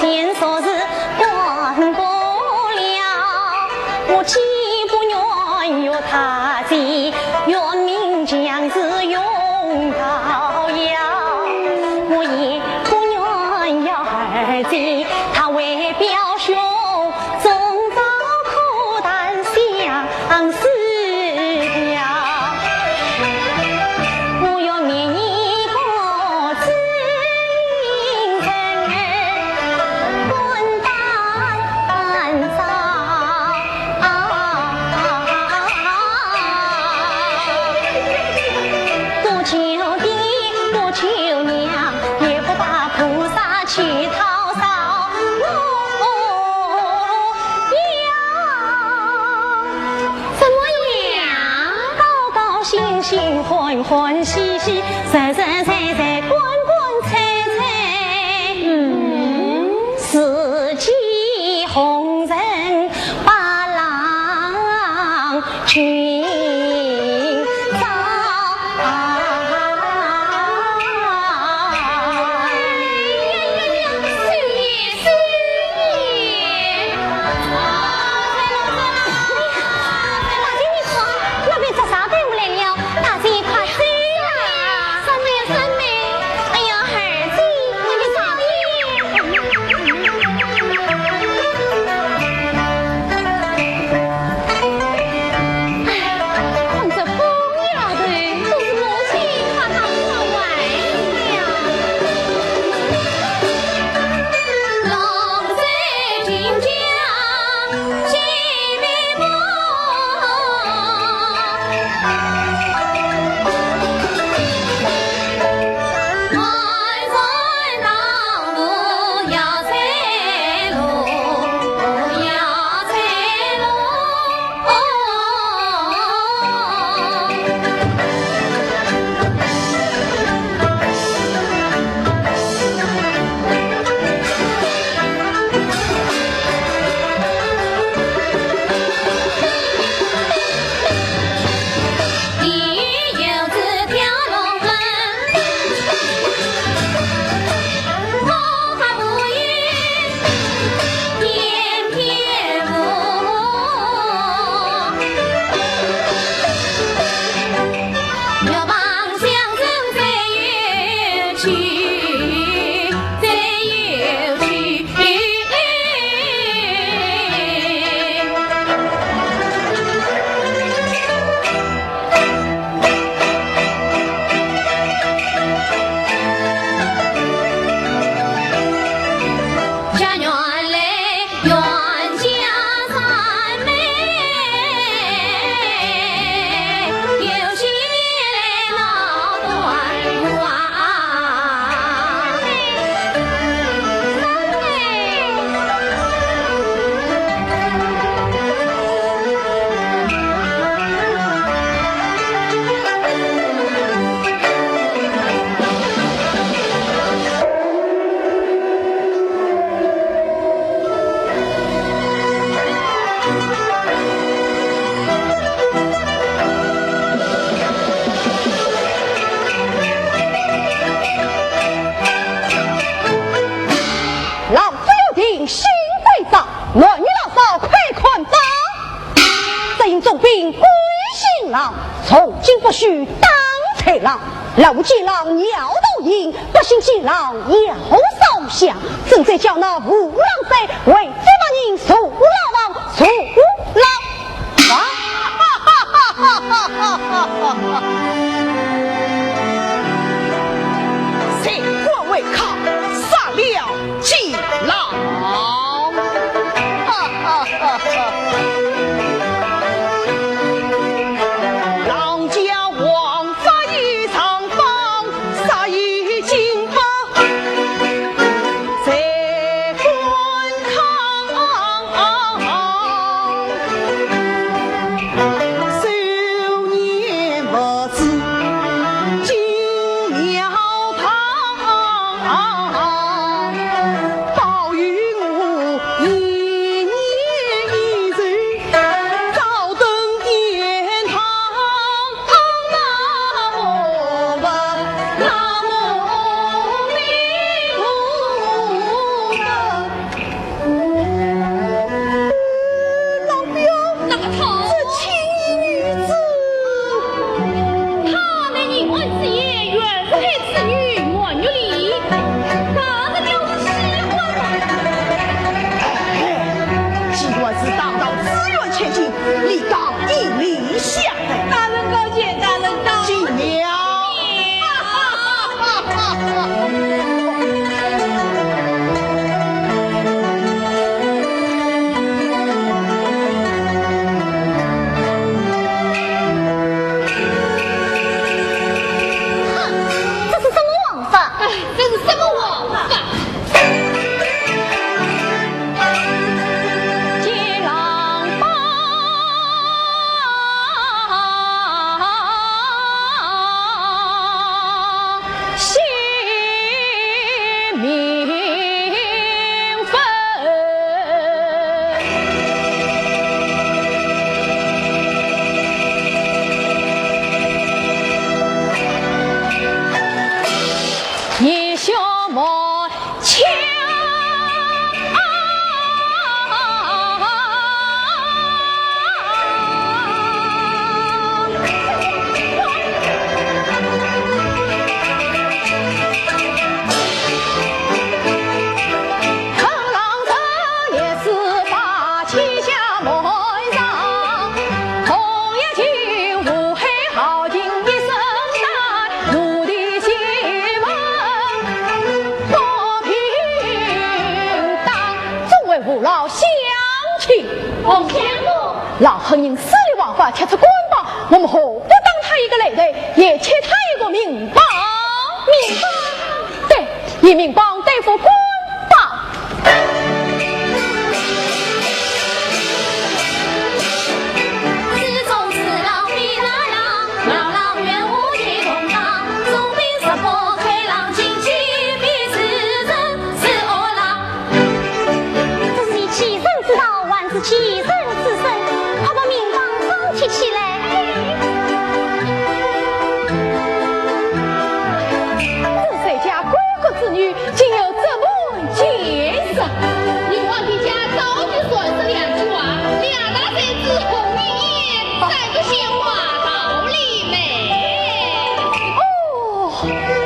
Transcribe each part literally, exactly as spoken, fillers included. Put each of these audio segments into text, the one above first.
便说是管不了，我既不愿与他结，愿命将士永到腰。我也不愿要儿子，他为表兄，终朝苦担相思。 我愿觅一个知音人，管他啥，不求爹，不求娘，也不把菩萨去讨饶。我要 怎么样？高高兴兴，欢欢喜喜，实实在在，光光彩彩。嗯。四季红尘，把郎君找。 哎呀，三妹，三妹，哎呀，二姐，你咋的？ 哎，看这疯丫头，都是母亲把她惯坏的呀。老夫有定，心在造，男女老少快看吧。只因总兵归新郎，从今不许打豺狼。老夫见郎要多言，不信见郎要少想。正在叫那吴郎哉，为驸马人坐牢房，坐牢房。 谁敢违抗，杀了即老。郎家王法已上榜，杀已进榜。 谁敢抗？少年不知今朝堂，保与我一年一日红相公。老狠人势利王法，吃出官榜，我们何不打他一个擂台，也吃他一个明榜？明榜？对，以明榜对付官榜。 这是你欺人之道，还是欺人之身？快把明榜张贴起来！这谁家闺阁之女，竟有这般见识？你皇帝家早就传说两句话，两大才子红莺莺，再不像话道理没？哦，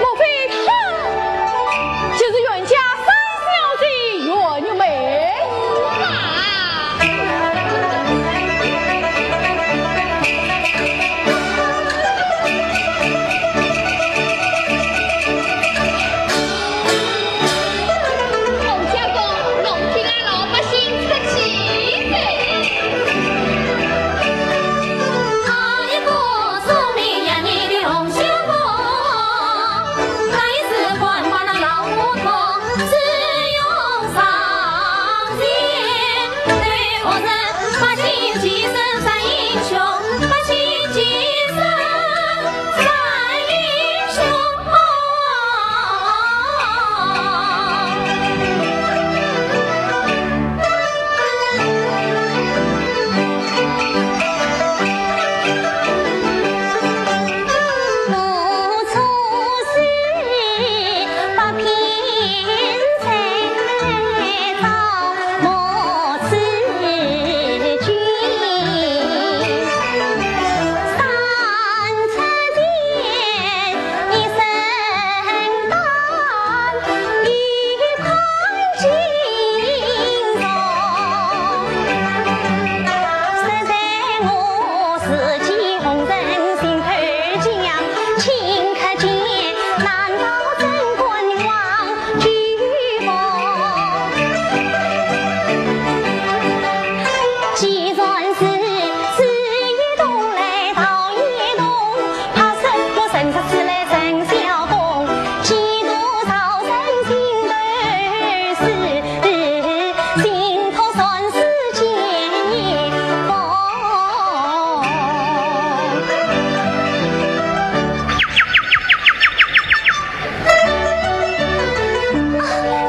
莫非她就是阮家三小姐阮玉梅？啊！洪相公，弄得俺老百姓出气哉。 啊，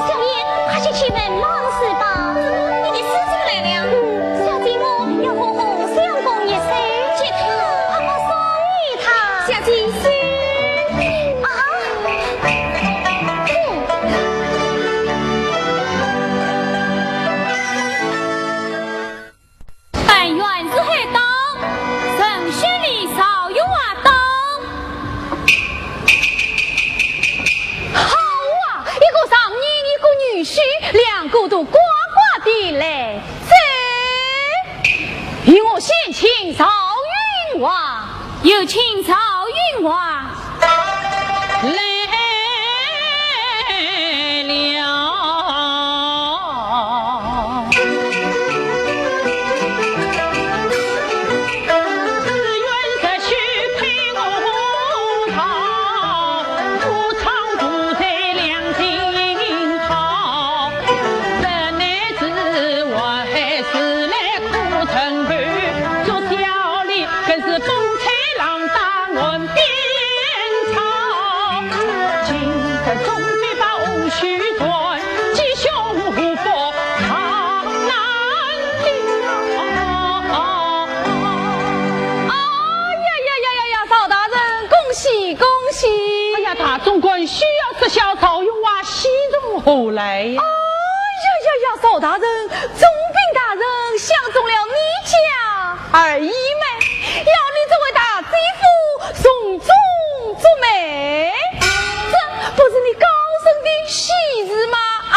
小姐，快些去问马氏吧。你的书怎么来了？嗯，小姐，我要和洪相公一首。给他，快快送与他。小姐，是。啊，嗯。 本院是黑当，神仙里少有啊当。好啊，一个丈人，一个女婿，两个都乖乖地来哉。与我先请赵云华。有请赵云华。来 了。哎呀呀呀呀呀，赵大人，恭喜恭喜！哎呀，大总管休要失笑，赵云华喜从何来呀？哎呀呀呀，赵大人，总兵大人相中了你家二姨妹，要你这位大姐夫从中作媒，这不是你高升的喜事吗？啊！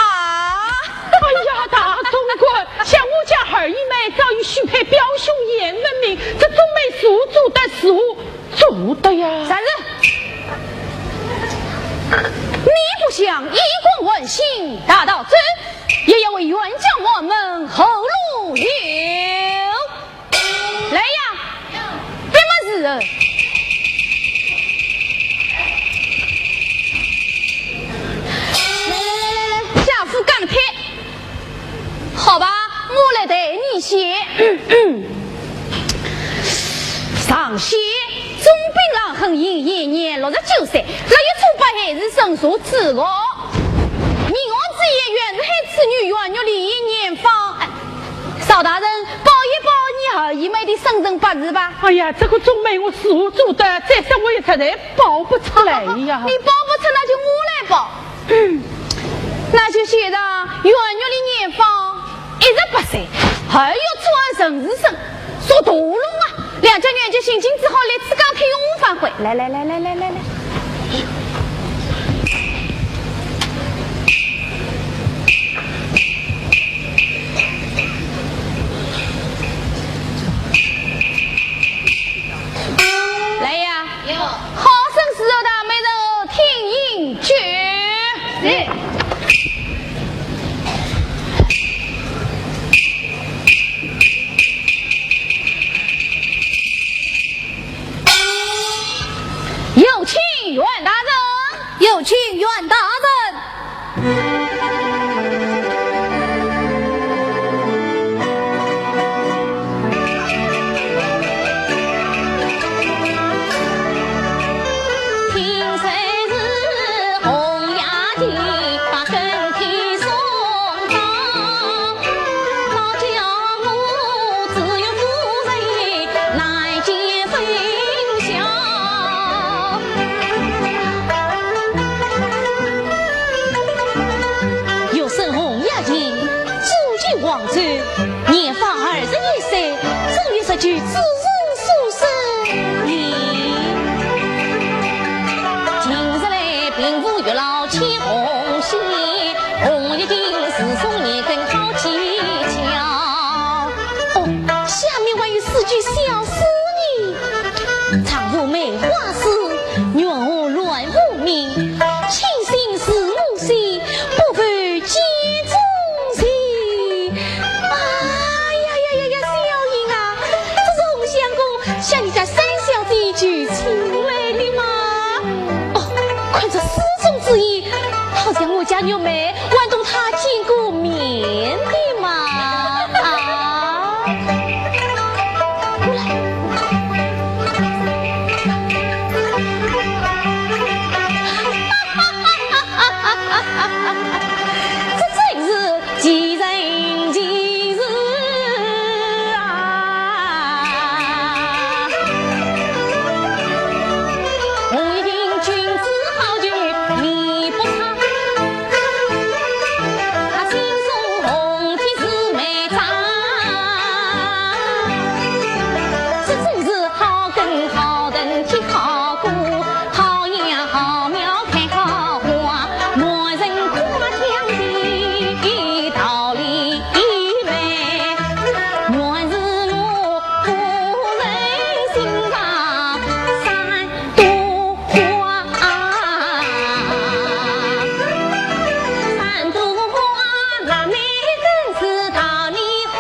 哎呀，大总管，像我家二姨妹早已许配表兄鄢文明，这中媒是做得，是做得呀。站住！你不想衣冠还乡，大道走，也要为冤家满门后路留。来来来来来，下夫讲帖。好吧，我来代你写。上仙，总兵郎很英，现年六十九岁，六月初八还是生辰之日。明王之爷袁氏海处女袁玉丽年方，哎， 少大人，报一报你二姨妹的生辰八字吧。哎呀，这个总妹我是做的，再说我也实在报不出来呀。你报不出，那就我来报。那就写上袁玉丽年方一十八岁，二月初二辰巳辰，属大龙啊。两家女眷心情只好来此讲帖，永无反悔。来来来来来来来。 来呀，有。好生伺候她，每日听应句。是。有请袁大人。有请袁大人。 学生洪雅琴，祖籍黄州，年方二十一岁，正月十九子辰巳辰年。近日来平湖月老牵红线，红一定是送你根好技巧。哦，下面还有四句小诗呢。丈夫梅花诗，月下乱无名，清新似我心， 不负见中情。哎呀呀呀呀，小英啊，这是洪相公向你家三小姐求亲来的吗？哦，看这诗中之意，好像我家玉妹还同他见过面的嘛。啊，过来。 这真是奇人奇事啊！红衣君子好逑你不察，他心中红的是梅花。这真是 好根好藤贴好果，好叶好苗开好花，男人夸奖的道理美，原是我夫人心上三 朵花，三朵花，那梅根是桃李花，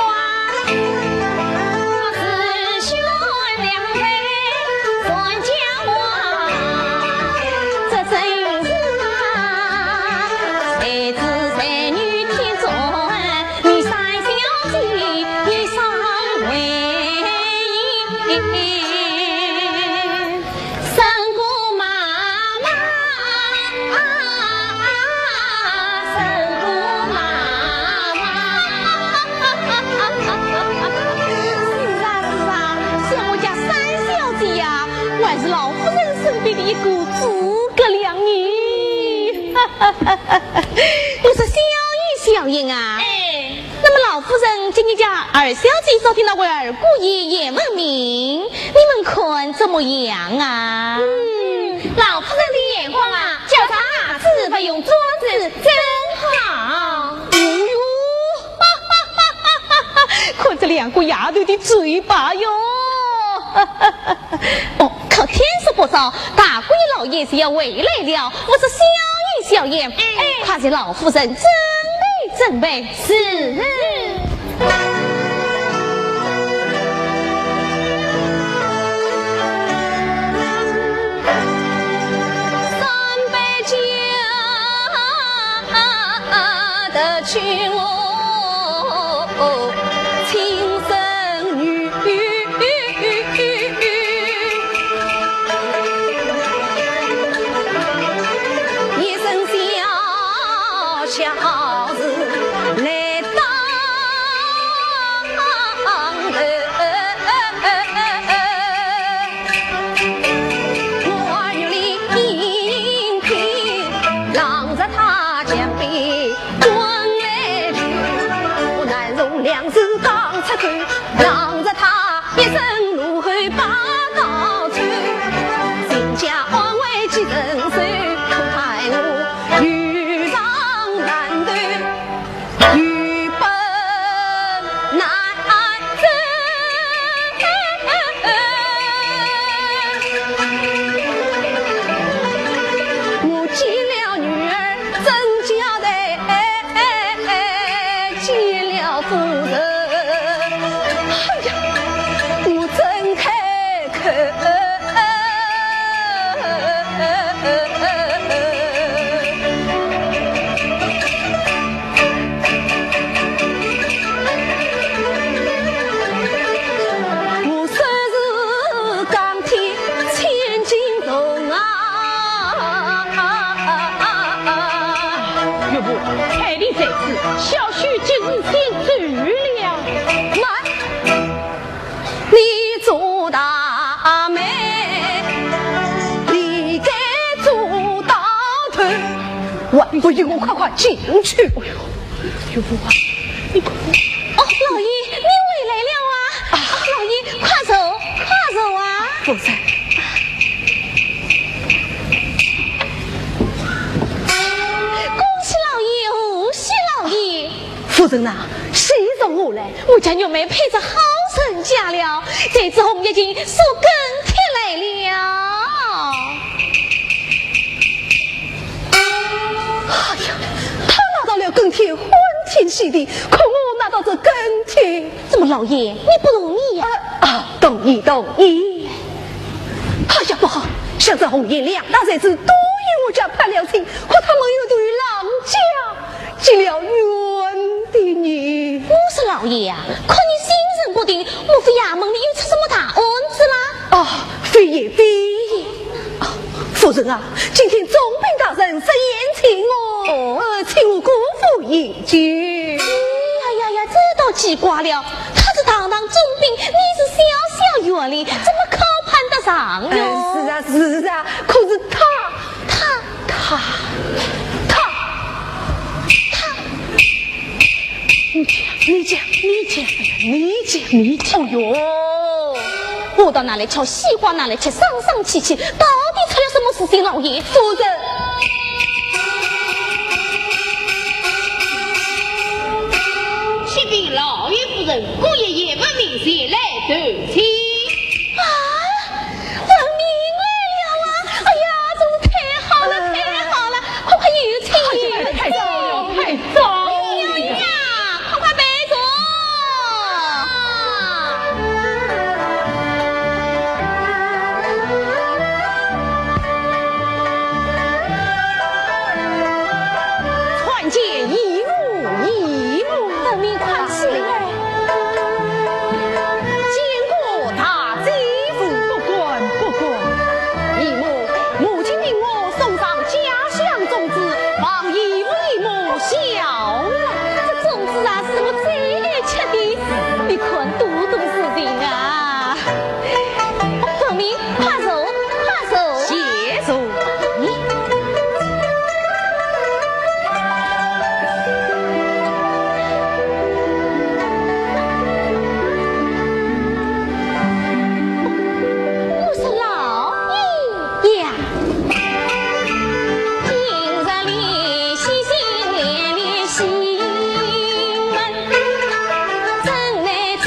是选两位传佳话，这真是啊，才子才女天作，你三小姐一生为婚。 胜过妈妈，胜过妈妈。是啊，是啊，像我家三小姐呀，还是老夫人身边的一个诸葛亮呢。我说小英，小英啊，哎。 那么老夫人给你家二小姐找的那位二姑爷鄢文明，你们看怎么样啊？嗯，老夫人的眼光啊，脚上鞋子不用装子，真好。哦哟，看这两个丫头的嘴巴哟。哦，可天色不早，大姑爷老爷是要回来了，我说小英小英，哎，快给老夫人准备准备。 是。娶我亲生女。一声小小子来当头。我儿女里应聘，让着他将被 官来求，我难容两字讲出口，让着他一声怒吼把刀抽。人家安危几成寿，可待我遇上难斗，愚笨难 我见了女儿真交代，见了夫人，哎呀，我真开口。 我虽是钢铁千斤重啊。岳父，彩礼在此，小婿今日先走了。慢，你做大媒，你该做大头。喂，不行，我快快进去。哎呦， 岳父啊，你快……哦，老爷，你回来了啊！啊，老爷，快坐，快坐啊！夫人。恭喜老爷，贺喜老爷！夫人呐，喜从何来？我家玉梅配着好人家了，这只红眼睛说跟帖来了。 哎呀，他拿到了跟帖，欢天喜地，可我拿到这跟帖……怎么，老爷，你不同意呀？啊，啊，同意，同意。哎呀，不好，想这红颜两大才子都与我家攀了亲，可他们又都与郎家结了冤的呢。我说老爷呀，看你心神不定，莫非衙门里又出什么大案子啦？啊，非也，非也。 啊，夫人啊，今天总兵大人设宴请我，哦。呃，请我过府饮酒。哎呀呀呀，这倒奇怪了，他是堂堂总兵，你是小小县令，怎么可攀得上哟？呃，是啊，是啊，可是他，他，他，他，他， 你讲，你讲，你讲，你讲，你讲。哦哟，我倒拿来吃，西瓜拿来吃，生生气气，到底出了什么事情，老爷？夫人。启禀老爷夫人，姑爷夜半明前来投亲。啊？ 文明来了啊！哎呀，真是太好了，太好了！快快有请，有请！太早了，太早了！哎呀呀，快快备坐！参见姨母，姨母。文明，快起来！见过大姐夫。不敢，不敢。姨母，母亲命我送上家乡粽子，望姨父姨母笑纳。这粽子啊，是我最爱吃的，你看多多事情啊。文明，快坐，快坐。谢坐。 我说老爷呀，今日里喜新年里喜门，怎奈几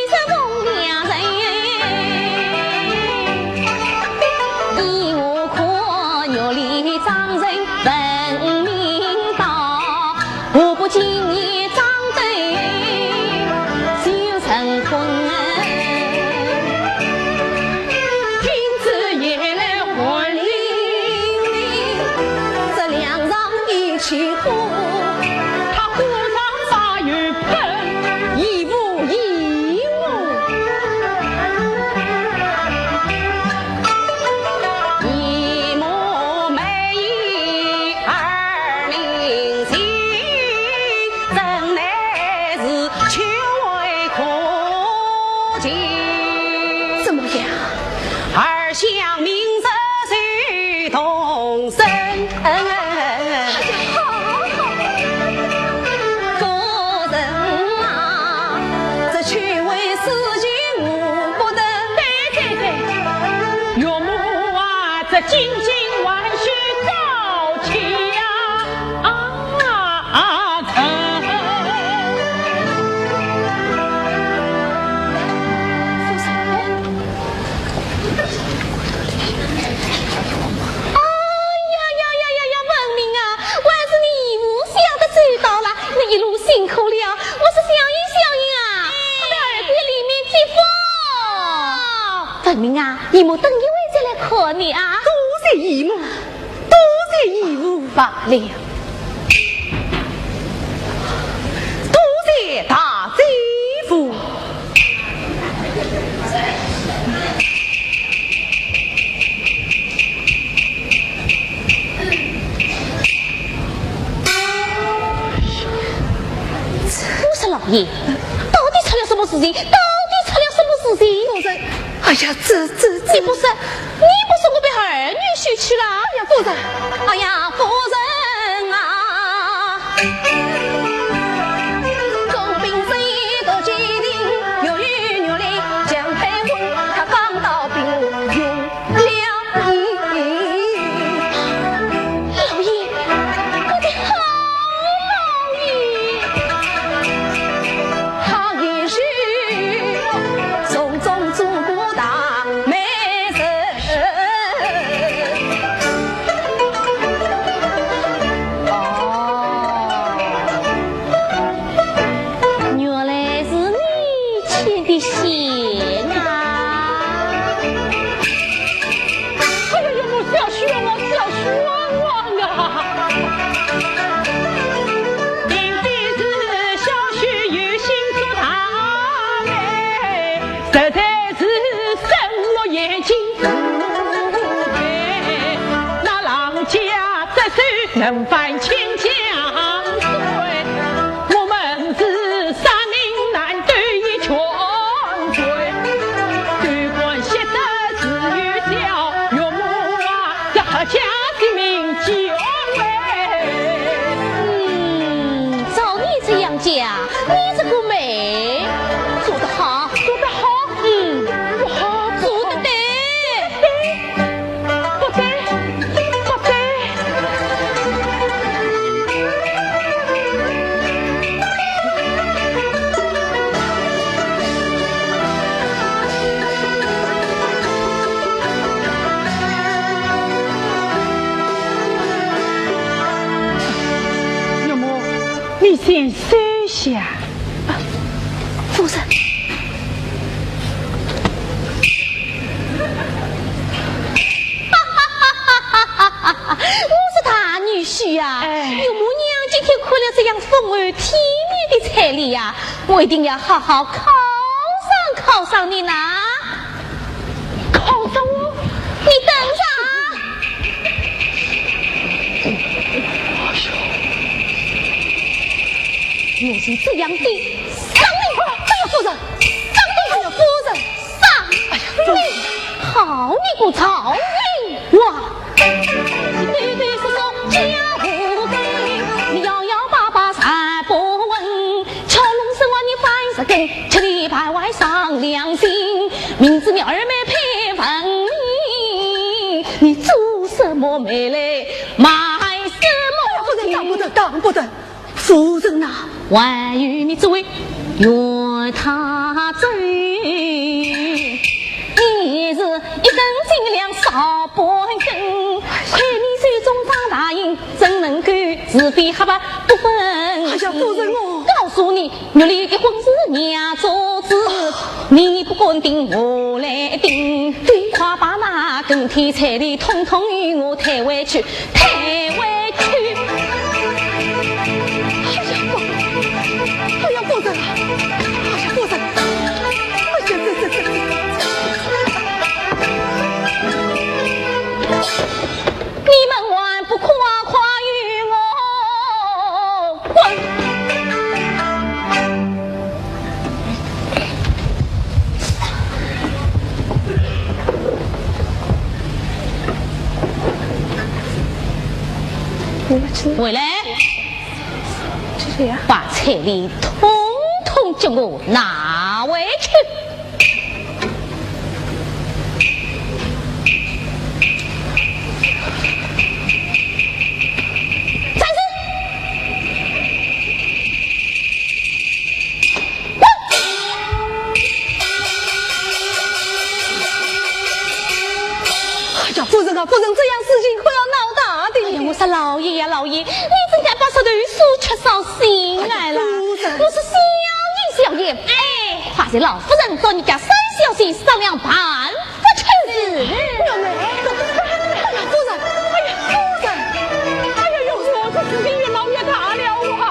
十逢良人，你我可月里张人分明道。 何不今夜张灯就成婚？君子也来还礼。这两场一起喝，他喝金金万事早齐呀，啊啊啊！哎呀呀呀呀呀，文明啊，还是你义父想得周到了，你一路辛苦了，我是小英小英啊，我到二店里面接风。文明啊，姨母等一会再来看你啊。多谢姨母，多谢姨母。罢了，多谢大姐夫。 我说老爷，到底出了什么事情？到底出了什么事情？夫人，哎呀，这，这，这，你不说，你不说我被二女婿娶了？哎呀，夫人，哎呀，夫人啊！ 老爷，我的好老爷。 哦，原来是你牵的线啊！哎呀呀，我小冤枉，小冤枉啊！并非是小婿有心做大媒，实在是生我眼睛无罪，那郎家 这是能犯千江水，我们是山林难得一泉水，对官写得自有效，岳母啊，这何家性命救回。嗯，照你这样讲，你这个媒，做得好，做得好，嗯，不好，做得对。 不对，不对。岳母，你先收下。啊，夫人。 我说大女婿呀，哎。岳母娘今天看了这样风流体面的彩礼呀，我一定要好好犒赏犒赏你呐。犒赏我？你等着啊。我是这样的商人，哎呀，夫人，张大夫人，夫人。 上！哎呀，你好你个赵云华！对对是说家无根，你摇摇摆摆三不稳，敲龙生活你翻十根，吃里盘外伤良心，明知你二妹配文明，你做什么媒来卖什么情？哎呀，夫人，打不得，打不得。 夫人呐，还有你这位袁太君，你也是一根筋两少半根，亏你手中掌大印，怎能够是非黑白不分？哎呀，夫人哦。告诉你，玉林一婚是娘做主，你不敢定，我来定。对。快把那根天彩礼统统与我退回去。 退回去。哎呀，夫人，哎呀，夫人，哎呀，夫人，哎呀，这，这，这，这，你们还不快快与我滚！ 回来，把彩礼统统给我拿回去。说老爷呀，老爷，你怎敢把石头叔缺少心眼了？我是小爷，小爷。哎，快随老夫人到你家三小姐商量办法去。哎呀，夫人，哎呀，夫人，哎呀，夫人，哎呀，有这事情，老爷大了啊！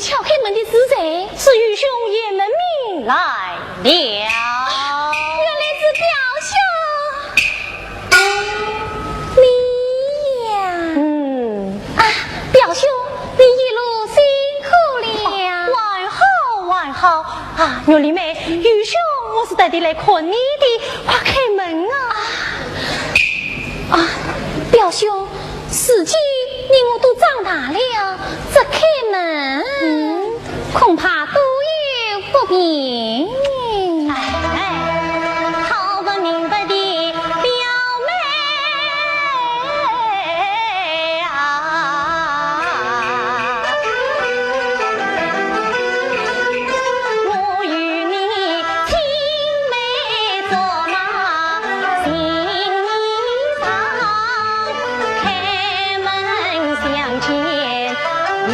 敲开门的是谁？是愚兄雁门明来了。原来是表兄，你呀。嗯。啊，表兄，你一路辛苦了。还好，还好。啊，玉林妹，愚兄我是特地来看你的，快开门啊。啊，表兄， 如今你我都长大了，再开门，嗯，恐怕都有不便。哎，好不明白的表妹啊，我与你青梅竹马，情意长。 开门相见欲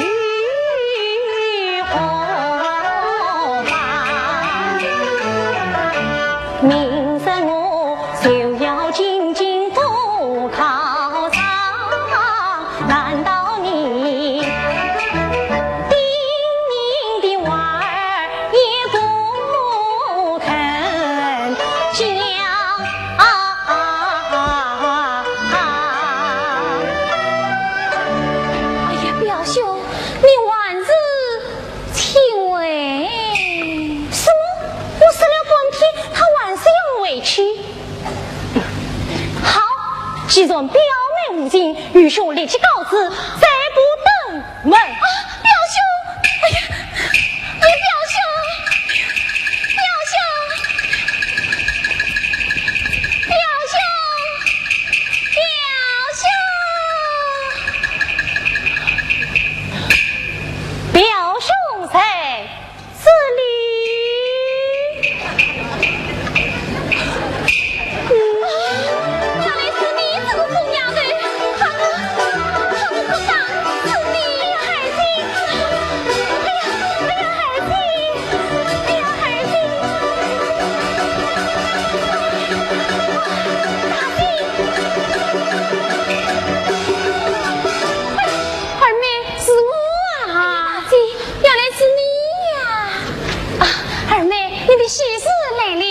何妨？明日我就要进京赴考场，难道你叮咛的话儿也不肯讲？ 啊，啊，啊，啊。哎呀，表兄，你还是请回。什么？我说了半天，他还是要回去。好，既然表妹无情，愚兄立即告辞，再不登 门。啊，表兄！哎呀，哎呀，表兄！表兄！表兄！表兄！表兄在 这里。嗯，原来是你这个疯丫头，他们，他们不打死你。哎呀，孩子，哎呀，哎呀，孩子，哎呀，孩子，大姐。 二妹，是我啊。大姐，原来是你呀。啊，二妹，你的喜事来了。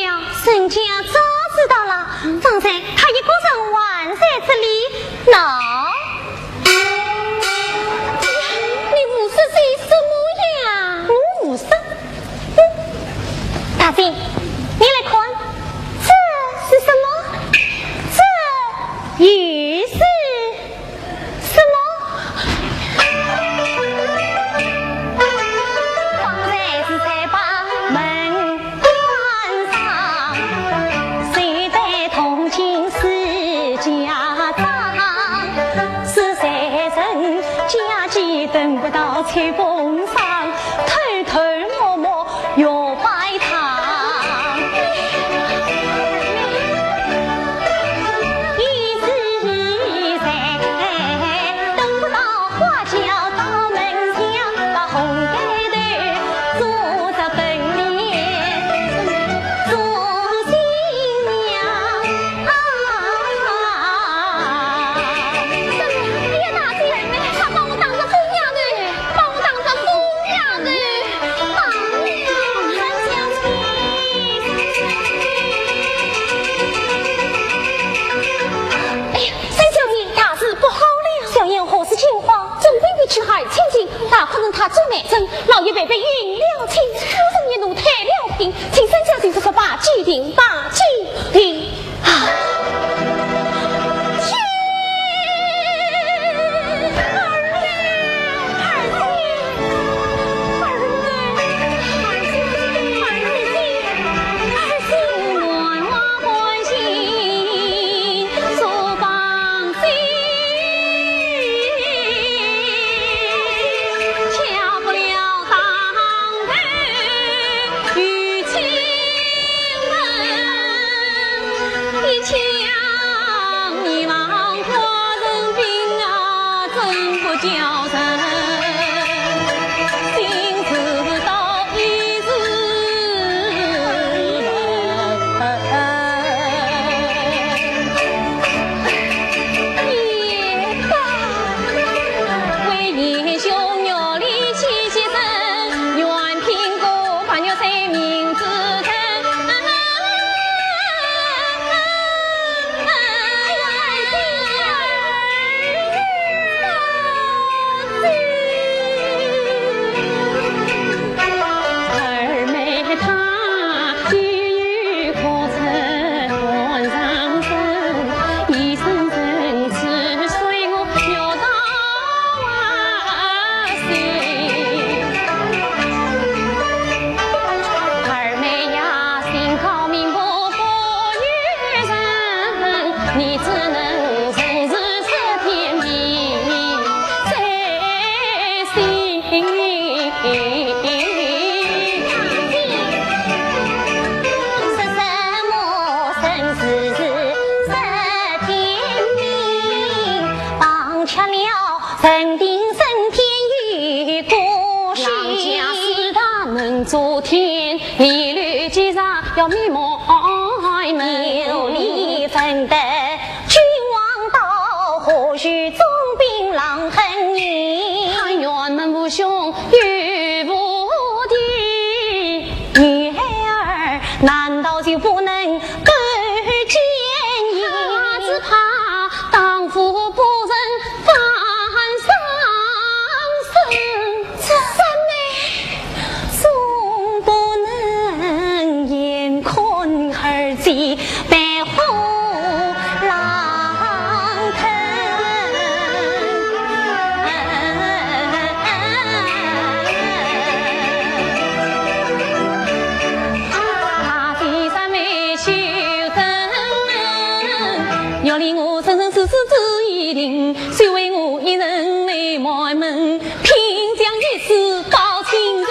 人家早知道了，方才他一个人还在这里闹。你胡说些什么呀？我胡说？哼，大姐，你来看，这是什么？这又是 什么？方才是在把门关上，谁带同情是家长，是谁人家己等不到秋风霜，偷偷摸摸 月白堂。一时在等不到花轿到门前，把红盖头做着本脸做新娘啊。哎呀，大姐，他把我当作疯丫头。 把我当作疯丫头。哎呀，三小姐。哎呀，三小姐，大事不好了。小燕何事惊慌？总兵的去害千金，大可能他做媒人，老爷被被运了亲，夫人也奴退了兵，请三小姐速速把计定，把计定。 啊！天！二妹，二姐，二妹，二姐，二姐，二姐，万万欢喜做房子，下不了当头与亲门。人家四大门朝天，一律皆是要面貌门。有理分得君王到，何须总兵郎恨你？他辕门无兄又无弟，你孩儿难道就不能够见你？他只怕当父不仁，反伤身。这三妹，总不能眼看儿子被虎狼吞。他的三妹 要令我生生世世只一定，谁为我一人来满门，拼将一死告亲人。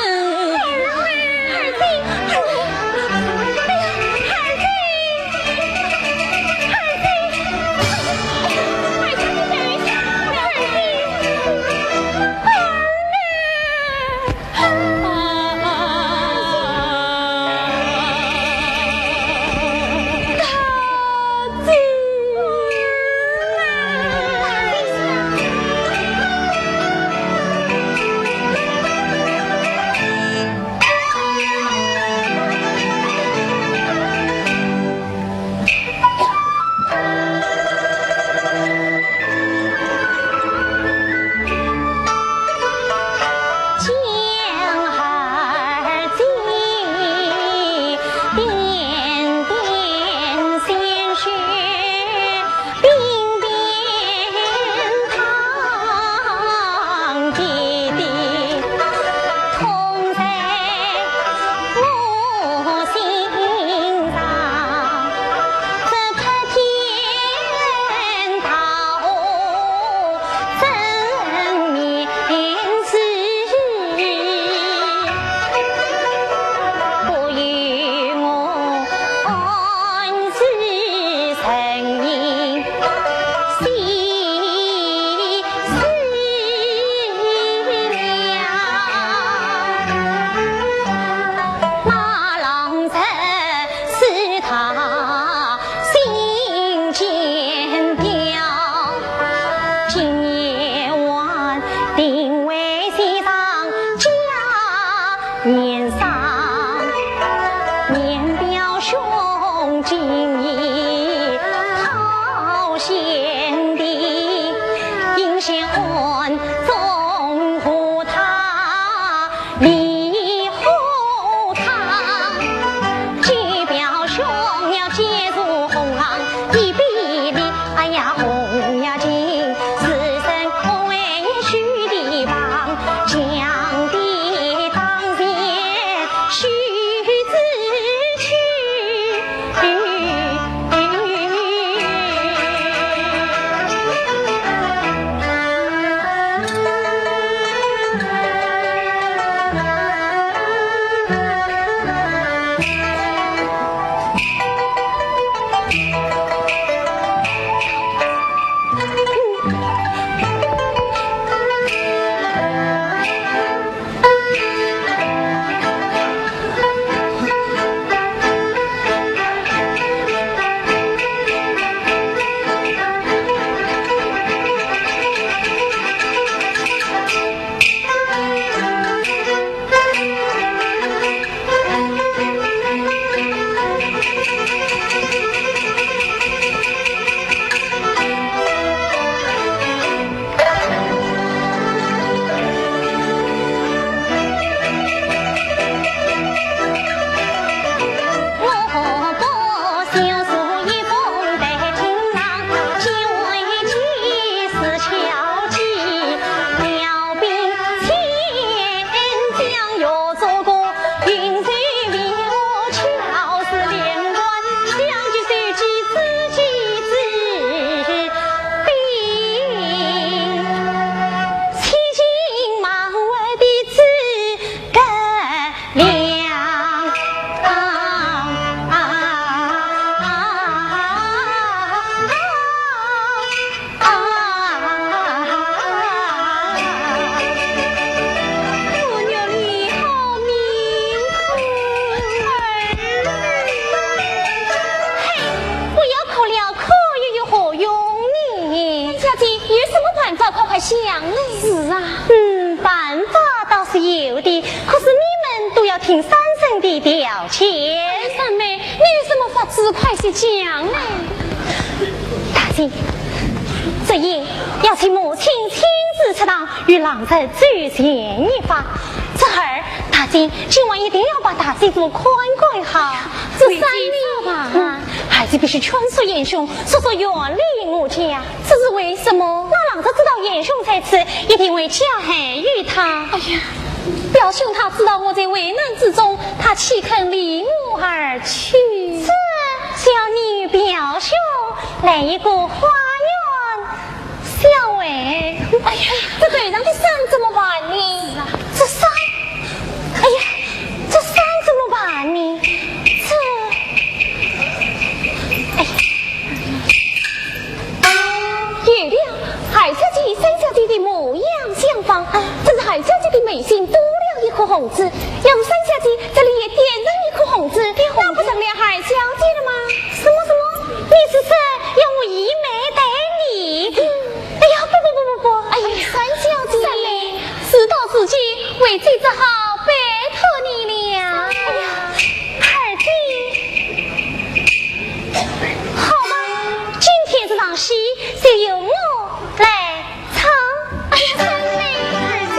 三生的条件。三妹，你有什么法子，快些讲呢？大姐，这夜要请母亲亲自出堂，与郎才最前一发。这二，大姐，今晚一定要把大姐夫看管好。这三妹，嗯，孩子必须劝说贤兄，速速远离我家。这是为什么？那郎才知道贤兄在此，一定会加害于他。哎呀，表兄他知道我在危难之中，他岂肯离我而去？这叫你表兄来一个花园相会。哎呀，这头上的山怎么办呢？这山，哎呀，这山怎么办呢？这，哎呀。 有了，二小姐与三小姐的模样相仿，只是二小姐的眉心多了一颗红痣，要是三小姐这里也点上一颗红痣，那不成了二小姐了吗？什么什么？你是说要我以美代你？哎呀，不不不不不！哎呀，三小姐，三妹，事到如今，为姐只好拜托你了。哎呀，二姐。 好吧，今天这场戏就由我来唱。哎呀，三妹，二姐。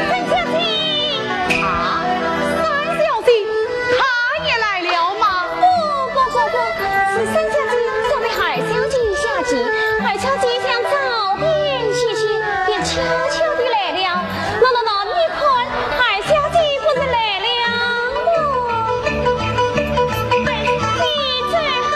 三小姐，啊，三小姐，她也来了吗？不不不不，是三小姐要为二小姐下棋，二小姐想早点歇歇，便悄悄地来了。 喏喏喏，你看，二小姐不是来了么？你最好。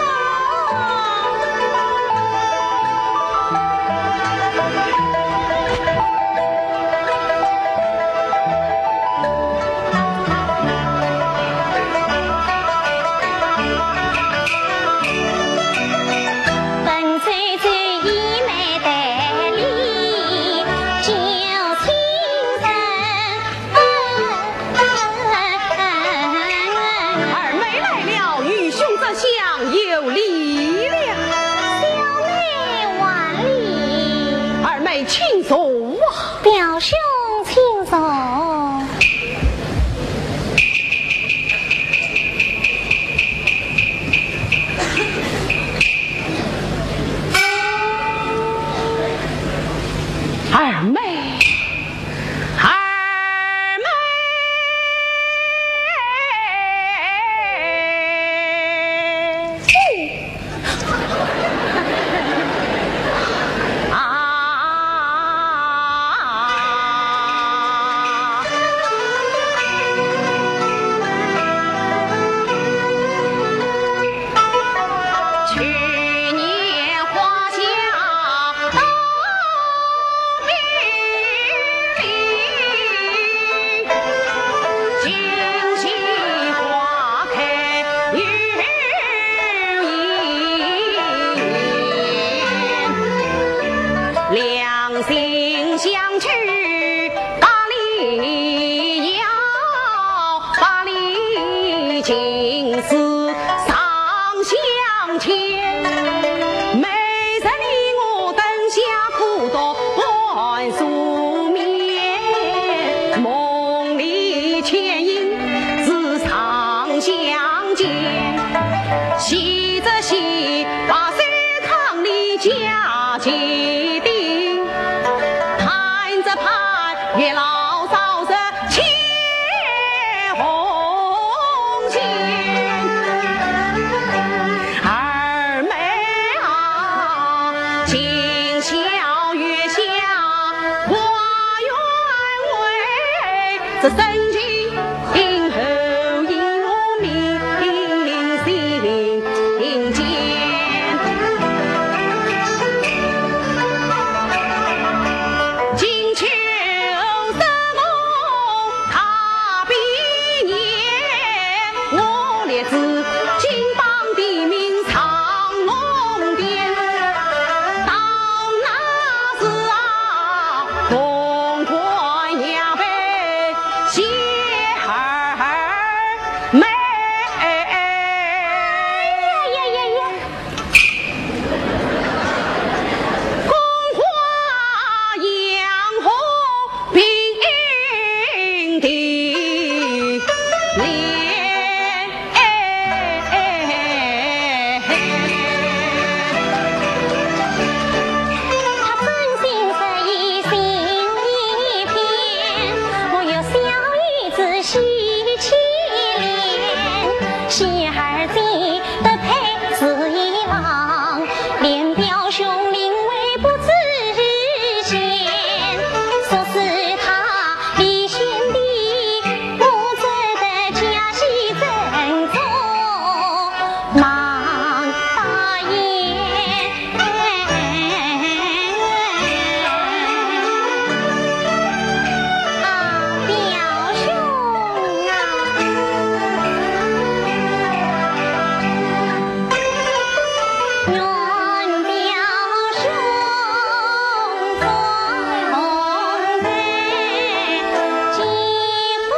喜气脸，喜儿记得配子一郎，连表兄临危不知前，说是他离间的，不值得家喜正宗。 忙大爷。啊，表兄啊，愿表兄在红尘几番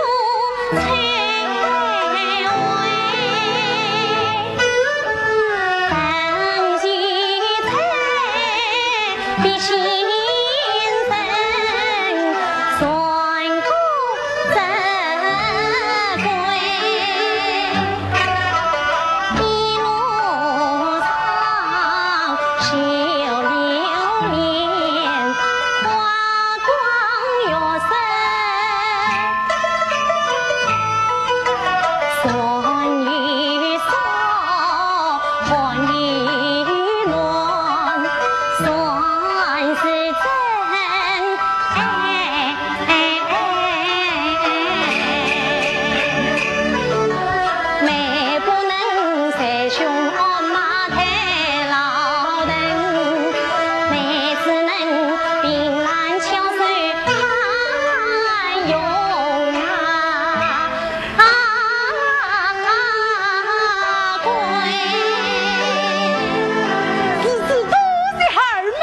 如此多谢二妹。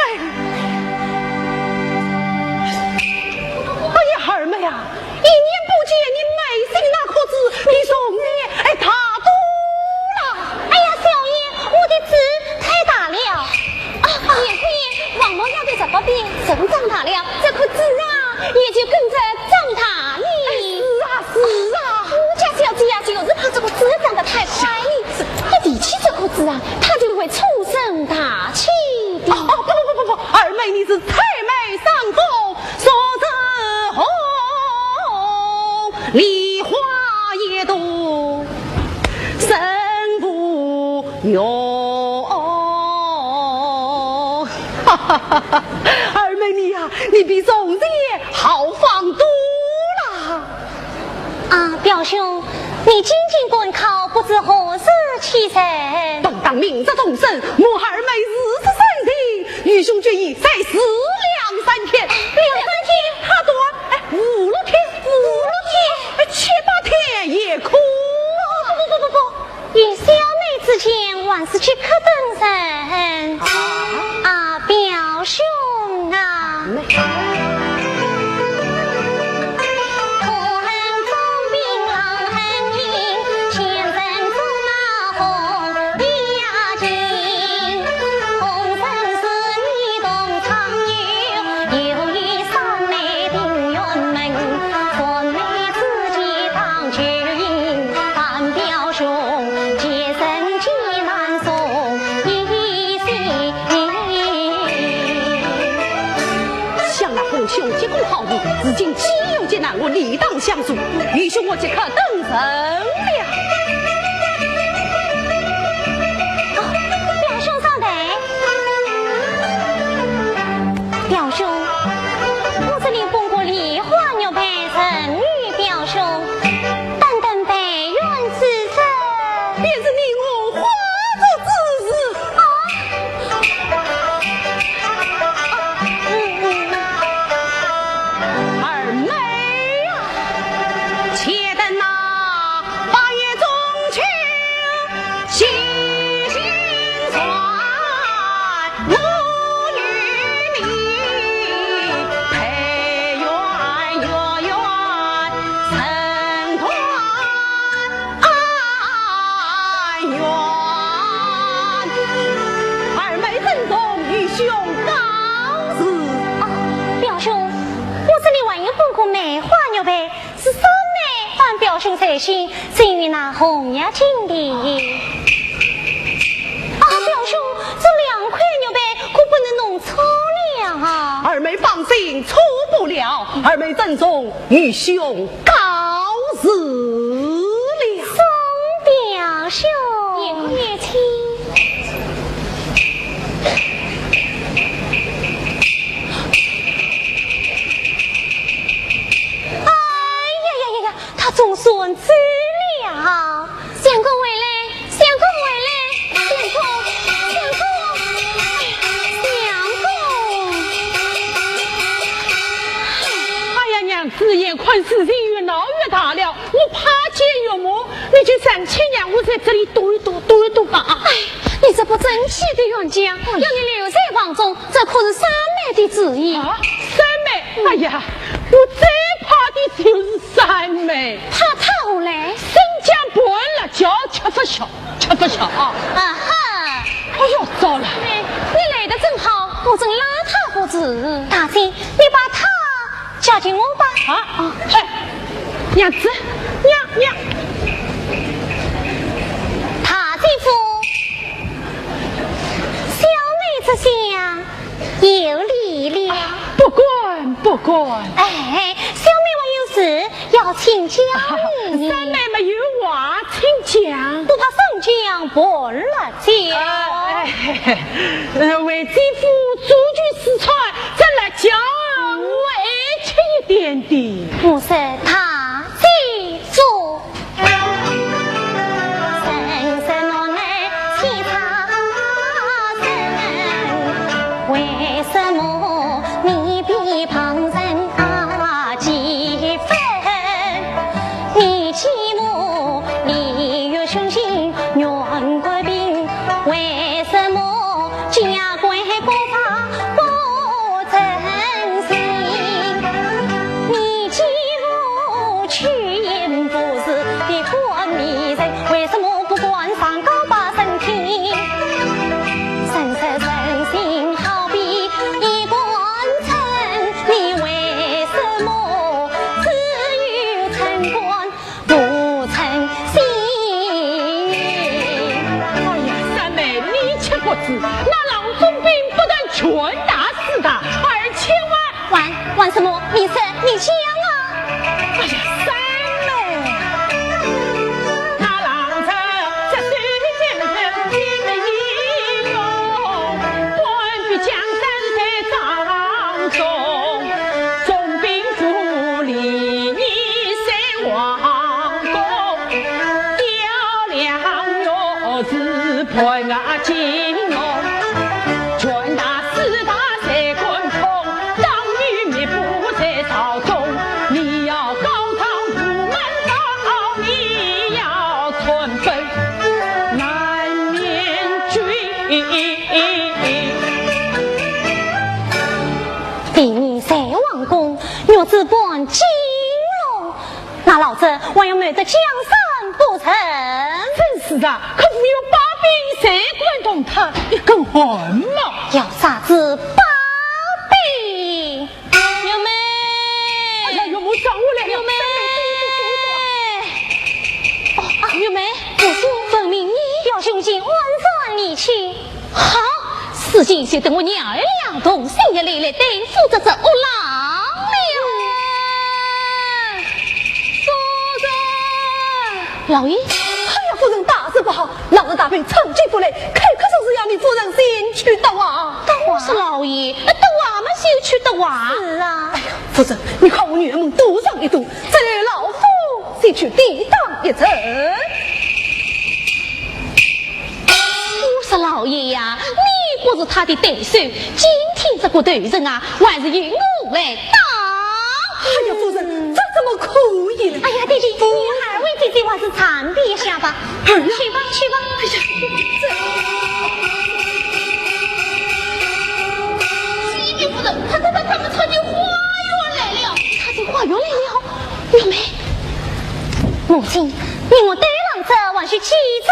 哎呀，二妹啊， 一年不见，你眉心那颗痣比从前还大多了。哎呀，小爷，我的痣太大了。啊，年姑爷，王某要的这个病人长大了，这颗痣啊，也就跟着长大了。哎，是啊，是啊。我家小姐呀，就是怕这个痣长得太快了，一提起这颗痣啊，她就会粗声大气的。哦，哦，不，不，不，不，不，二妹你是太妹上风， 说着红，梨花也多，人无用。哈哈哈哈，二妹你呀，你比从前豪放多了。啊，表兄，你进京赶考，不知何时启程？本当明日动身，我二妹如此生病， 愚兄决意再试两三天。两三天？好多啊，哎，五六天。五六天？哎，七八天也可啊。不不不不不，以小妹之见，还是即刻动身。啊，表兄啊。 想那愚兄急公好义，如今既有急难，我理当相助。愚兄我即刻动身了。哦，表兄上台。表兄，我这里捧过梨花玉杯，赠与表兄，但等备用之日。便是你我花烛之日。 啊，二妹啊，且等那八月中秋，喜新团，我与你配鸳鸯成团。 哎呀，二妹珍重，愚兄告辞。啊，表兄，我这里还有捧过梅花玉杯，是三妹帮表兄成亲，赠与那红娘金的。啊，表兄，这两块玉杯可不能弄错了啊。二妹放心，错不了。二妹珍重，愚兄告辞。了。宋表兄，言过也轻。哎呀呀呀呀，他总算走了。相公回来，相公回来，相公，相公，哎呀，相公。哎呀，娘子，眼看事情越闹越大了，我怕见岳母，你就暂且让我在这里躲一躲，躲一躲吧。哎，你这不争气的冤家，要你留在房中，这可是三妹的主意。啊，三妹？哎呀，我最怕的就是三妹。怕她何来？生姜拌辣椒，吃不消，吃不消啊！啊哈！哎呦，糟了！哎，你来得正好，我正拉她不住。大姐，你把她 交给我吧。啊，哎，娘子，娘，娘。大姐夫，小妹这厢有礼了。啊，不敢，不敢。哎，小妹我有事要请教你。三妹没有话请讲。不怕生姜拌辣椒。哎，呃，为姐夫煮句四菜，这辣椒我爱吃一点的。我说大姐夫，人生我爱吃茶参，为什么你比旁人啊几分？你寂寞，你有雄心，远国病，为什么家规国法不遵行？你既无去言不是的官迷人，为什么不管上告把身体？人说人心好比一根针，你为什么只有寸官 不称心。哎呀，三妹，你且不知，那郎中并不但拳打四打，而且还……还……还什么？你说，你讲啊！哎呀，三妹，那郎中这是真正的英雄，半壁江山在掌中。 总兵府里你在王宫，雕梁玉柱盘啊金龙，拳打四打在关中，当你面不在朝中，你要高堂无门高，你要寸步难免追。 第二在王宫，玉柱盘金龙，那老贼还要瞒得江山不成？真是啊，可不有把柄在关中，他一根汗毛。要啥子把柄？玉梅！哎呀，岳母，找我来了。玉梅！哦，啊，玉梅，我说分明你要雄心万丈，你去。 好，事情就等我娘儿俩同心协力来对付这只恶狼了。夫人！老爷。哎呀，夫人，大事不好，老贼大兵趁机过来，开口就是要你夫人前去搭话。搭话？是老爷，搭话嘛，前去搭话。是啊。哎呀，夫人，你看我女儿们多上一等，这里老夫前去抵挡一阵。 我说老爷呀，你不是他的对手，今天这个头人啊，还是由我来当。哎呀，夫人，这怎么可以呢？哎呀，弟弟，你二位姐姐还是暂避一下吧。哎呀，去吧，去吧。哎呀，这……启禀夫人，他他他他们穿进花园来了。穿进花园来了？ 玉梅，母亲，你我对狼贼还需计中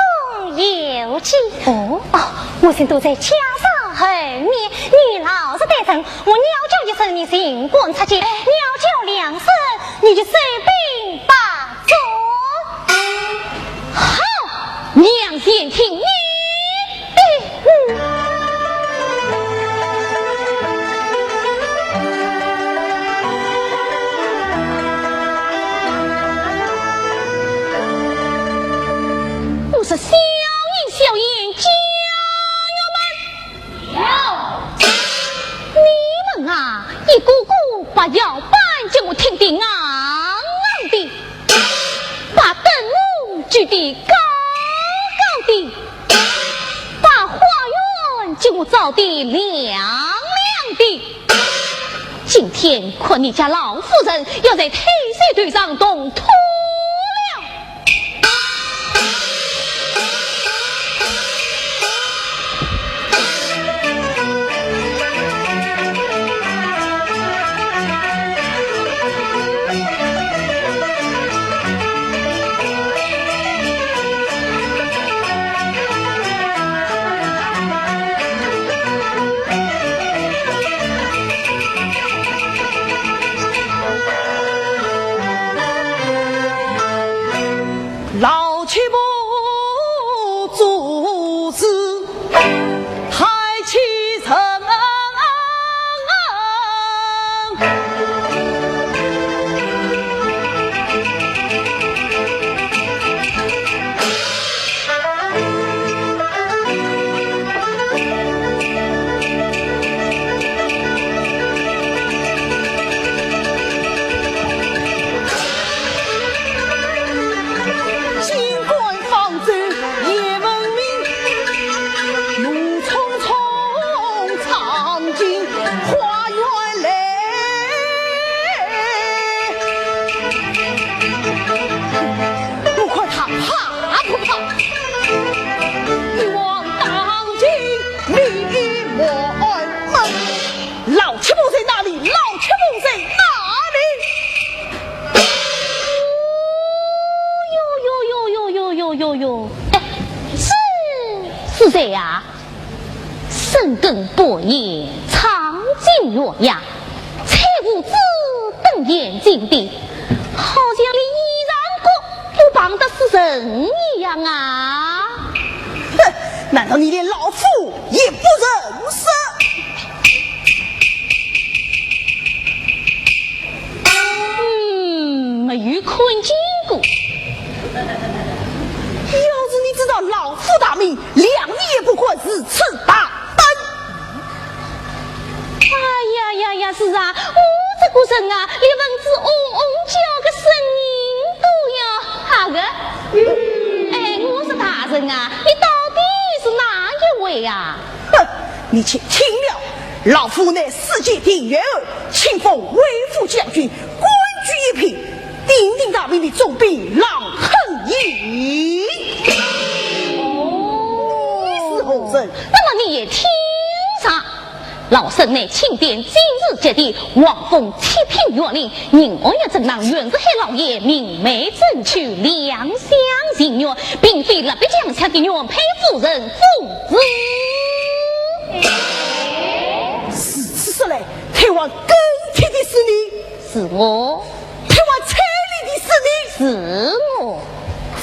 游计。哦？哦，母亲躲在家嫂后面，你老实待人，我鸟叫一声，你尽管出去；鸟叫两声，你就收兵罢卒。好，娘前听你的。嗯。的高高的，把花园给我照得亮亮的。今天看你家老夫人要在太岁头上动土了。 老七婆做事太气人。 我看他怕不怕？你王大人命我安门。老七婆在哪里？老七婆在哪里？哟哟哟哟哟哟哟哟！哎，是，是谁呀？ 深更半夜唱进洛阳，吹胡子瞪眼睛的，好像连衣裳角都碰得是人一样啊！哼，难道你连老夫也不认识？ 嗯，没有看见过。要是你知道老夫大名，谅你也不敢如此打扮。哎呀呀呀，是啊，我这个人啊，连蚊子嗡嗡叫个声音都要怕个。哎，我说大人啊，你到底是哪一位啊？ 哼，你且听了，老夫乃四界定远侯，亲封魏府将军，官居一品，鼎鼎大名的总兵郎亨义。哦，你是何人？那么你也听着，老身乃钦点金字节地，王封七品县令， 任安县城浪袁世海老爷明媒正娶，两厢情愿，并非蜡笔强抢的原配夫人宗子。如此说来，太王更替的是你？是我。太王拆礼的是你？是我。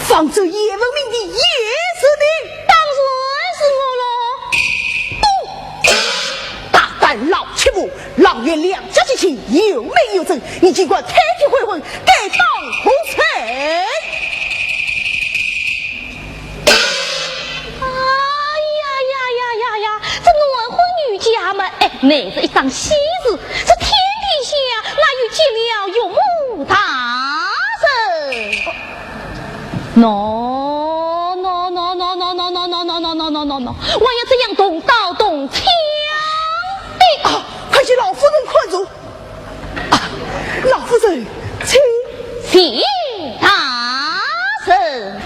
放走鄢文明的也是你？当然是我喽。不，大胆老七婆！ 郎与梁家结亲，有媒有证，你竟敢推辞悔婚，该当何罪？哎呀呀呀呀呀！这男婚女嫁嘛，哎，乃是一桩喜事，这天底下哪有结了岳母大人？喏，喏，喏，喏，喏，喏，喏，还要这样动刀动枪的？啊，快给老夫人看着！ 啊，老夫人，请。谢大人。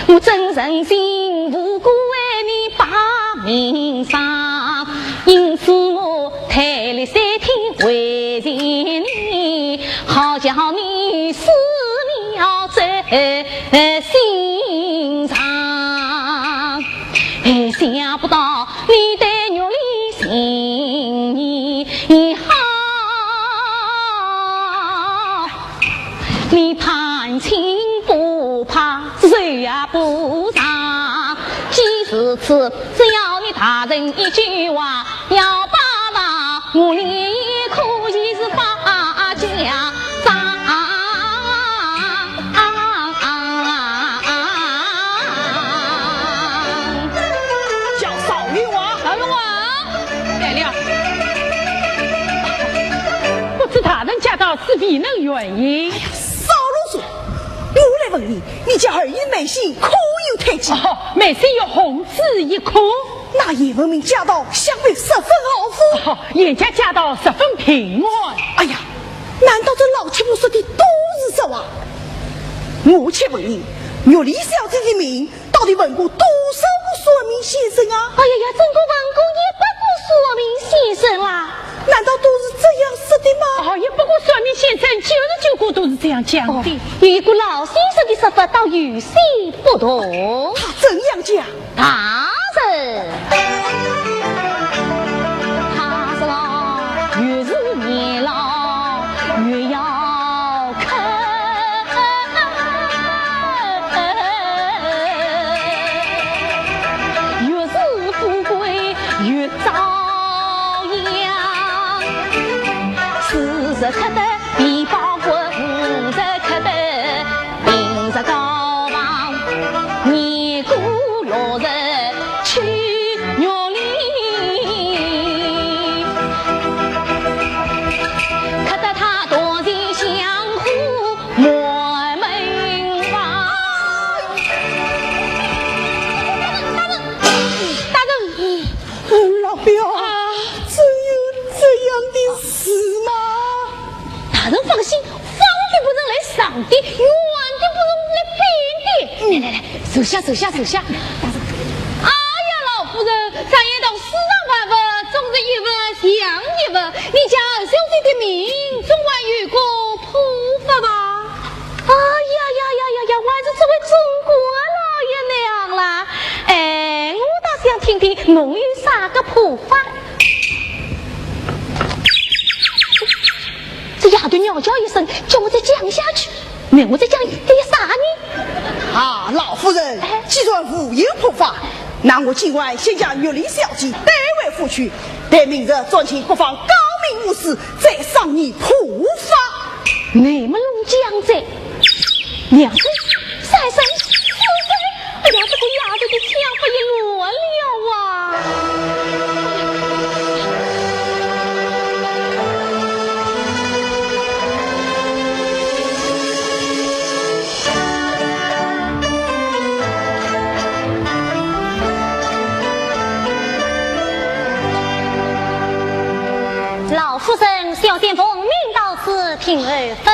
我真诚心无辜为你把名伤，因此我退了三天回见你，好叫你思念在心上。哎，想不到你对玉林心意好。 你攀亲不怕，谁也不让。既如此，只要你大人一句话，要报答我，你也可以是发家长。叫少爷啊！少爷啊！来了。不知大人驾到，是未能远迎。 少啰嗦！我来问你，你家二爷的门信可有退去？哦，门信有红纸一颗。那鄢文明驾到，想必十分好福。哦，鄢家驾到十分平安。哎呀，难道这老七婆说的都是实话？我且问你，玉林小姐的命，到底问过多少个算命先生啊？哎呀呀，真个问过一百个算命先生啦。 难道都是这样说的吗？哦，一百个算命先生九十九个都是这样讲的。哦，有一个老先生的说法倒有些不同。他怎样讲？大人，他说越是年老越要 越是富贵越遭殃。四十刻得皮包骨，五十刻得平日高房，年过六十去玉林，刻得他多情相护 满门房。大人，大人，老表啊，啊，真有这样的事吗？大人放心，方的不能赖上的，软的不能赖扁的。来来来，坐下，坐下，坐下。大人。哎呀，老夫人，常言道，世上万物总是一物降一物，你家二小姐的命总还有个破法吧？ 哎呀呀呀呀呀，还是这位总管老爷娘啦！哎，我倒想听听侬有啥个破法。这丫头喵叫一声，叫我再讲下去，那我再讲点啥呢？啊，老夫人，哎。既然无有破法，那我今晚先将玉林小姐带回府去，待明日转请各方高明武师，再赏你破法。 那么弄僵哉，两声、三声、四声，哎呀，这个丫头的枪法也乱了啊！老夫人，小仙奉命到此，听候吩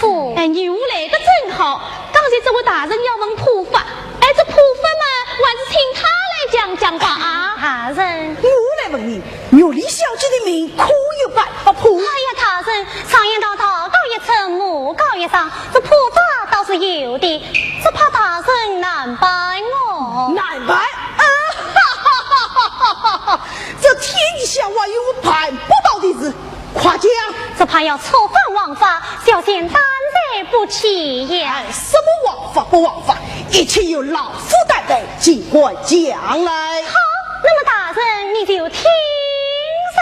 咐。哎，你来得正好，刚才这位大人要问破法，哎，这破法嘛，还是请他来讲讲吧啊。大人。我来问你，玉林小姐的命可有办法破？哎呀，大人，常言道，道高一尺，魔高一丈，这破法倒是有的，只怕大人难办哦。难办？啊，哈哈哈哈哈哈！这天底下还有办不到的事？ 快讲！只怕要触犯王法，小仙担待不起呀。哎，什么王法不王法，一切由老夫担待，尽管讲来。好，那么大人你就听着。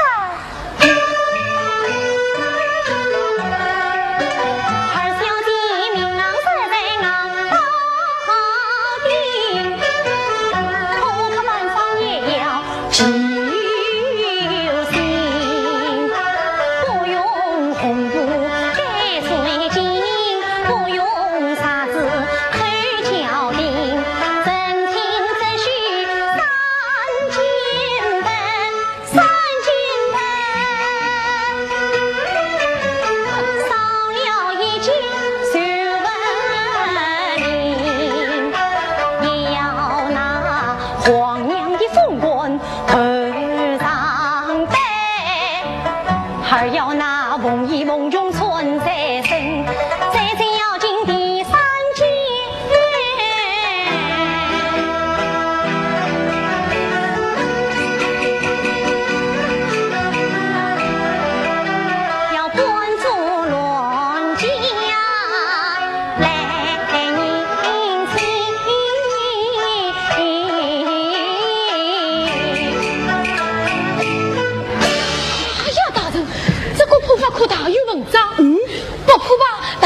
二小姐命郎是在俺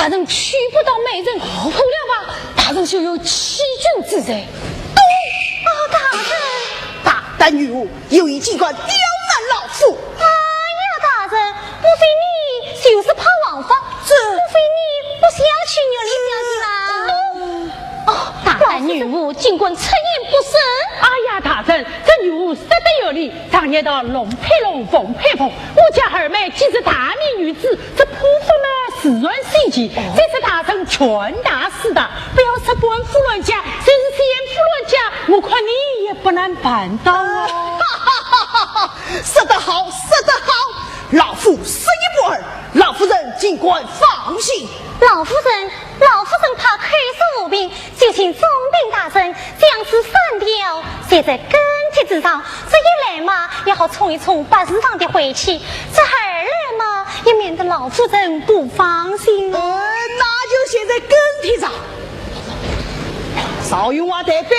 大人娶不到美人，哦，破了吧，大人就有欺君之罪。哦，大人。大胆女巫，有意竟敢刁难老夫。哎呀，大人，莫非你就是怕王法？这……莫非你不想娶玉林小姐啦？哦，大胆女巫，竟敢出言不慎！哎呀，大人，这女巫说得有理，常言道龙配龙，凤配凤，我家二妹既是大明女子，这 破法嘛，自然心急，哦，这次大人权大势大，不要说官府乱嫁，就是县府乱嫁，我看你也不难办到哦。说得好，说得好，老夫说一不二，老夫人尽管放心。老夫人，老夫人怕口说无凭， 就请总兵大人将这扇条写在跟帖之上，这一来嘛，也好冲一冲百事堂的晦气；这二来嘛，也免得老夫人不放心哦。呃，那就写在跟帖上。赵云华代笔，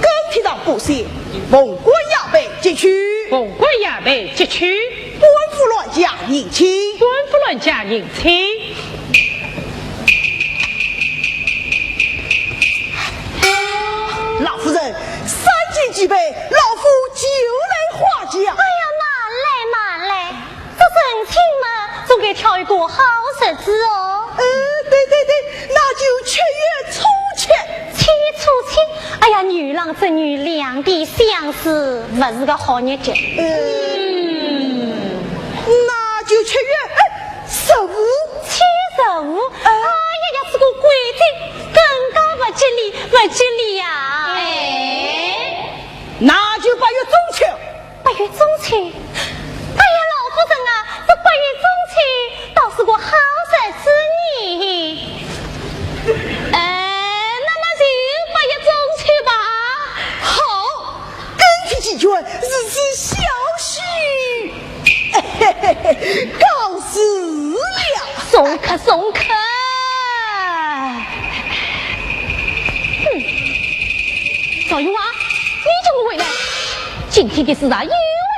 跟帖上补写，凤冠霞帔即娶。凤冠霞帔即娶。 官府乱嫁迎亲。官府乱嫁迎亲。老夫人，三件俱备，老夫就来花轿。哎呀，慢来，慢来，这成亲嘛，总该挑一个好日子哦。呃，对对对，那就七月初七。七月初七？哎呀，女郎织女两地相思，不是个好日脚。呃，嗯。 那就七月，哎，十五。七月十五？哎。哎呀呀，这个规矩更加不吉利，不吉利呀！哎。那就八月中秋。八月中秋？哎呀，老夫人啊，这八月中秋倒是个好日子呢。哎，那么就八月中秋吧。好， 跟帖齐全，日子小许，告辞了。送客，送客。哼，赵云华，你怎么回来？今天的事啊，又赖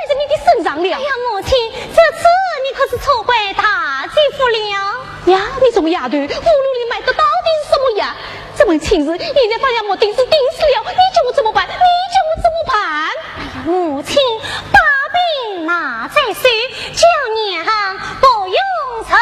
在你的身上了。哎呀，母亲，这次你可是错怪大姐夫了。呀，你这个丫头，葫芦里卖的到底是什么药？ 这门亲事现在方向目的是定死了，你叫我怎么办？你叫我怎么办？哎呀，母亲，把柄拿在手，叫娘不用愁。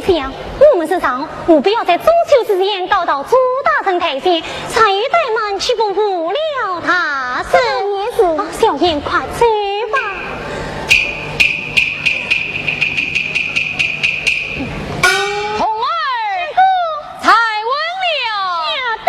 想，我们是上，务必要在中秋之前到达朱大人台前，善于怠慢，岂不误了大事？也是。啊，小燕，快走吧。红儿，再问了。晓得。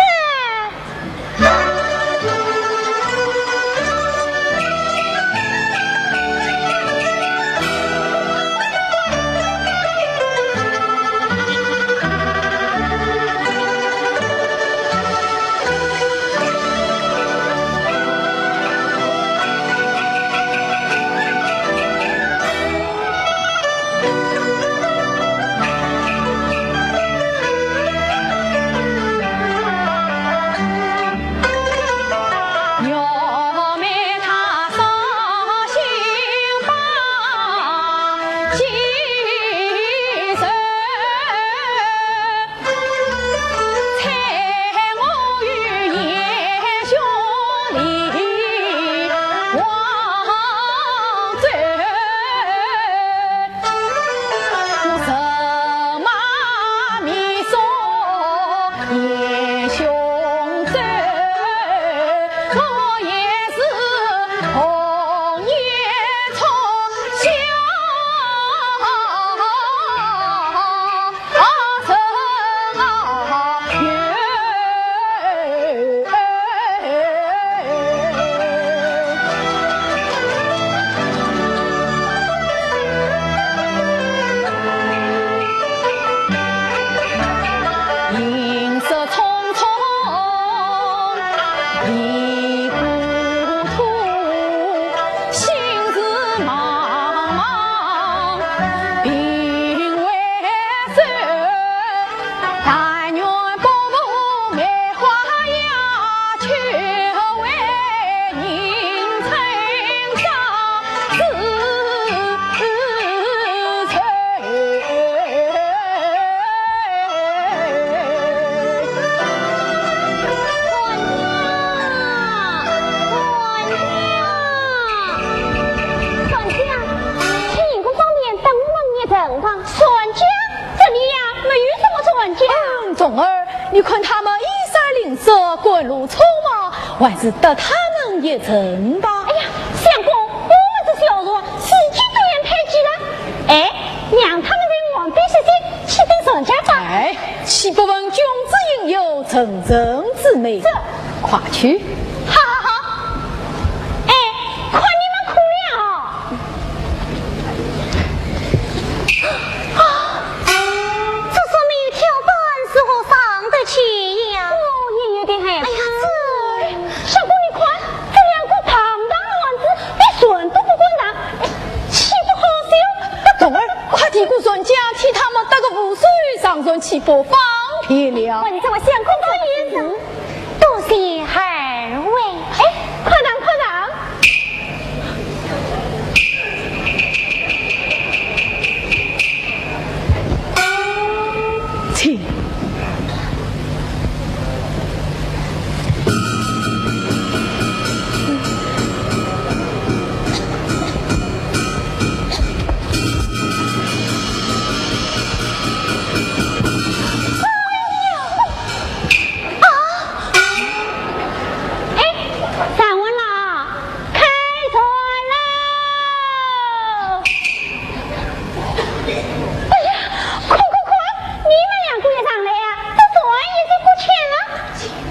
船家，船家，请过上面等我们一程吧。船家，这里呀，没有什么船家。嗯，童儿，你看他们衣衫零舍，赶路匆忙，还是等他们一程吧。哎呀，相公，我们是小船，时间都要太急了。哎，让他们再晚点歇歇，去等船家吧。哎，岂不问君子应有成人之美？这，快去。好，好，好。哎，看你们苦了哦。啊，这说明迢船如何上得去呀？我也有点害怕。哎呀，这，相公你看，这两个堂堂的男子，连船都不敢上，哎，岂不好笑？童儿，快替过船家，替他们搭个扶手上船，岂不方便了？问这位相公这意思。多谢二位。哎，快上，快上。请。啊！哎，站稳了啊，开船了！哎呀，快快快，你们两个也上来呀，这船也就搁浅了。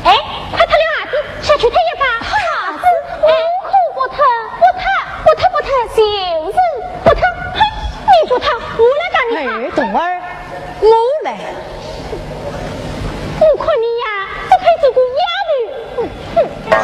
哎，快脱了鞋子，下去脱一把。鞋子？哎，我可不脱。不脱，不脱，不脱，就是不脱。嘿，你不脱，我来帮你脱。哎，童儿，我来。我看你呀，不配做个丫头。哼，哼。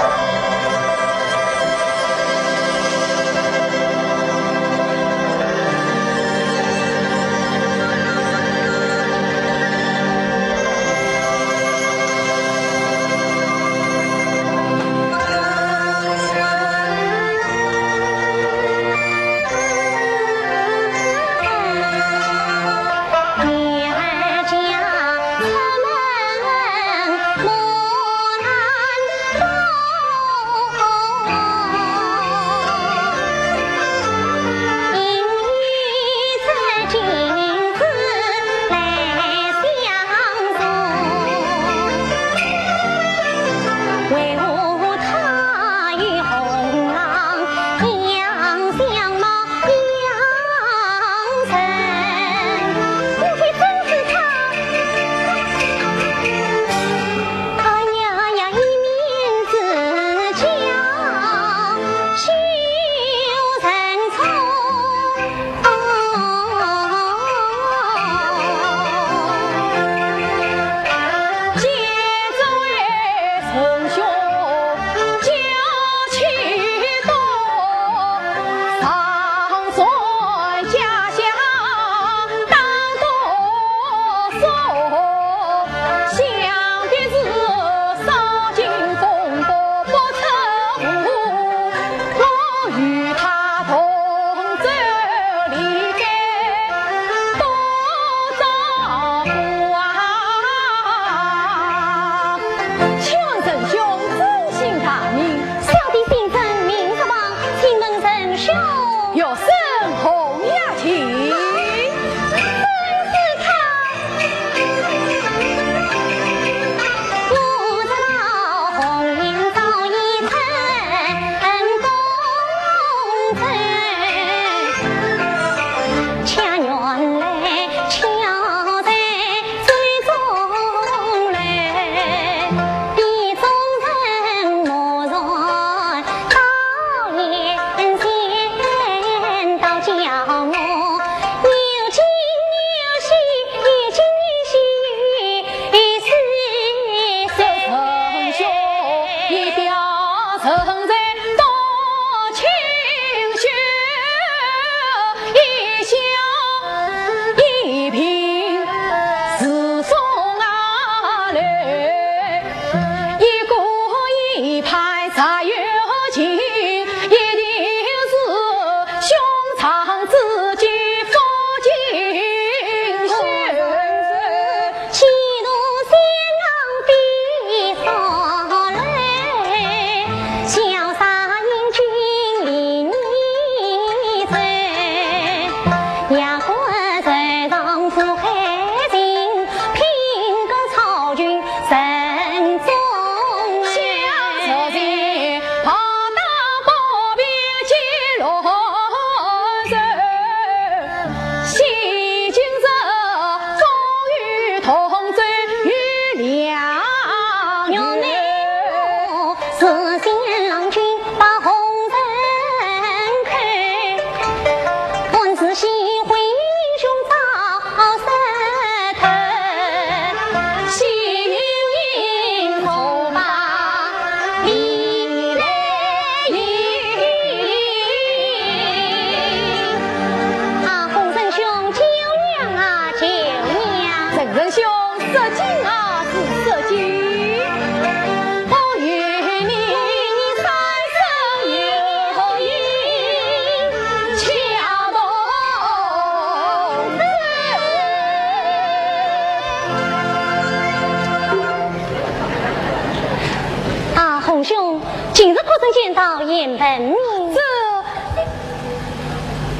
今日可曾见到鄢文呢？这……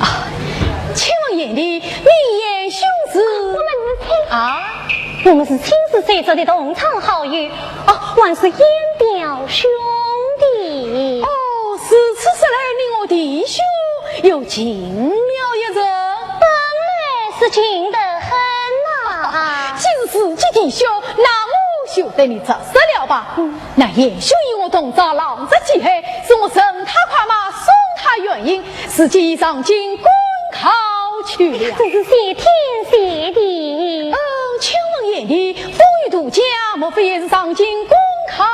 啊，请问贤弟，你鄢兄是？我们是亲……啊？我们是青丝水泽的同窗好友，哦，还是鄢表兄弟。哦，如此说来，你我弟兄又近了一筹。当然是近得很呐。既是自己弟兄，那我就对你直说了吧。嗯。 那鄢兄与我同朝浪迹几海，是我乘他快马，送他远行，如今已上京赶考去了。真是谢天谢地。嗯，请问贤弟，风雨渡江，莫非也是上京赶考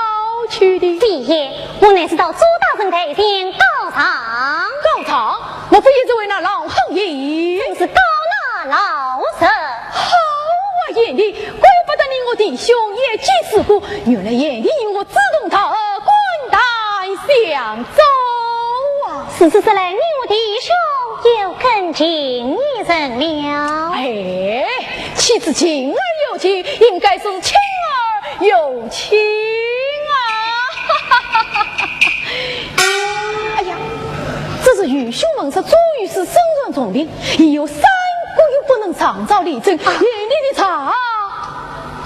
去的？非也，我乃是到左大人台前告状。告状？莫非也是为那老侯爷？正是告那老贼。好啊，贤弟，怪不得你我弟兄一见如故，原来贤弟与我 志同道合，肝胆相照啊。如此说来，你我弟兄又更近一层了。哎，岂止近而又近，应该是亲而又亲啊！哎呀，这是愚兄文说，终于是身患重病，已有三个月不能上朝理政，啊。连你的茶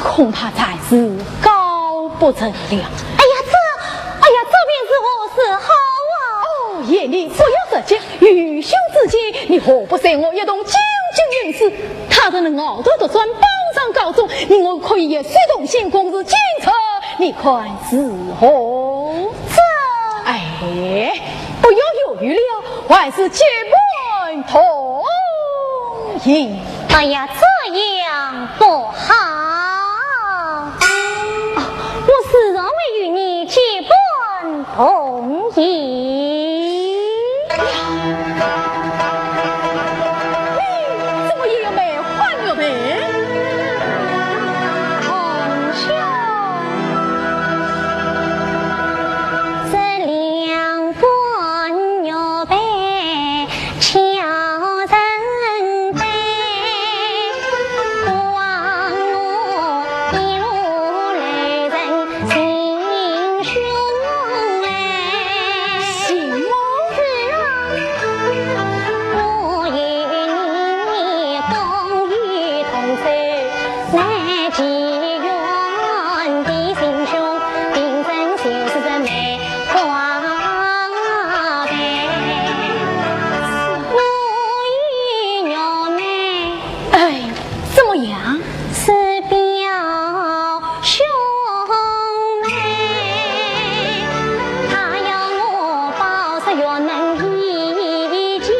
恐怕暂时告不成了。哎呀，这，哎呀，这便如何是好啊？哦，贤弟，不要着急，愚兄之见，你何不随我一同进京应试？倘若能熬到读专，榜上高中，你我可以一试同心，共赴京城，你看如何？这……哎，不要犹豫了，还是结伴同行。 哎呀，这样不好。啊，我自然会与你结伴同行。你怎么也有梅花玉杯？红兄，这两 半玉杯，巧人对，望我一路来人行凶哎。行吗？是啊，我与你共饮同舟来祈愿的行凶，定真就是这梅 花杯，我与玉梅。哎，怎么样？是表兄妹，他要我保持玉门一结为。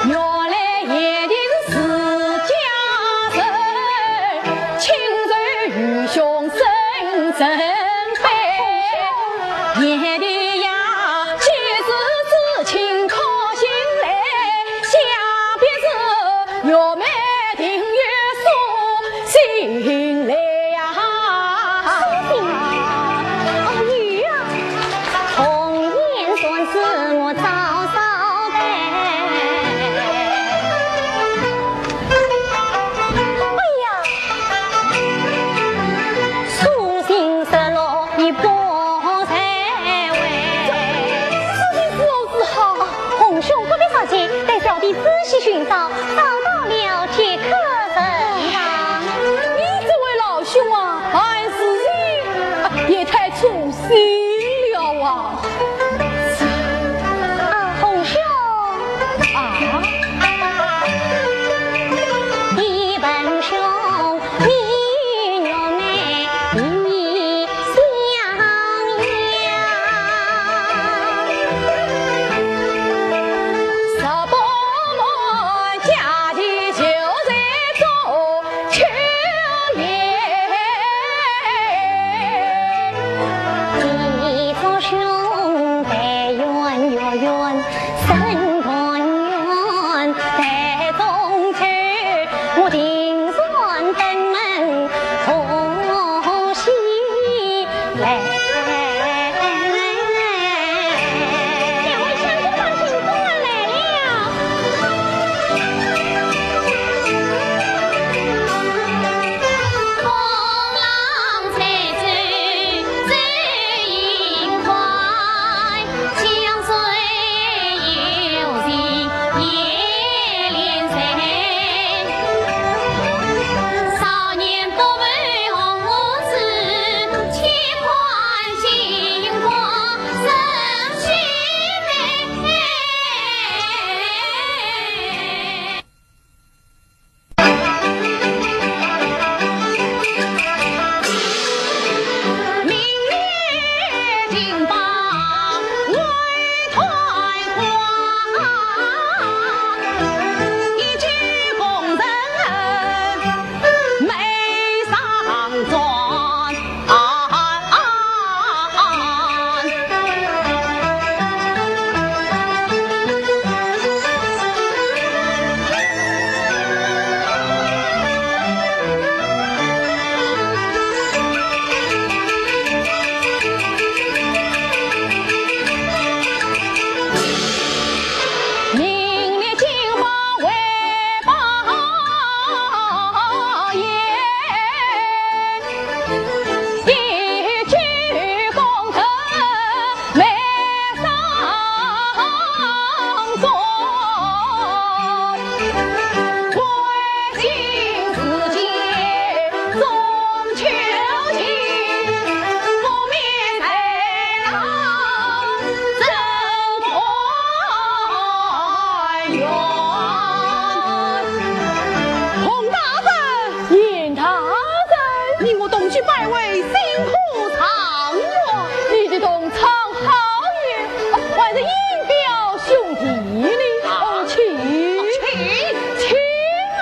原来贤弟是自家人，亲受愚兄深深悲。贤弟呀，既是至亲可信赖，想必是玉梅定有所信赖呀。信？哎呀！ 红颜算是我早早的。哎呀，书信失落已不在洪大人，严大人，你我同去拜会新科状元。你的同窗好友，哦，还是英彪兄弟呢。啊。哦，请。哦，请。请啊。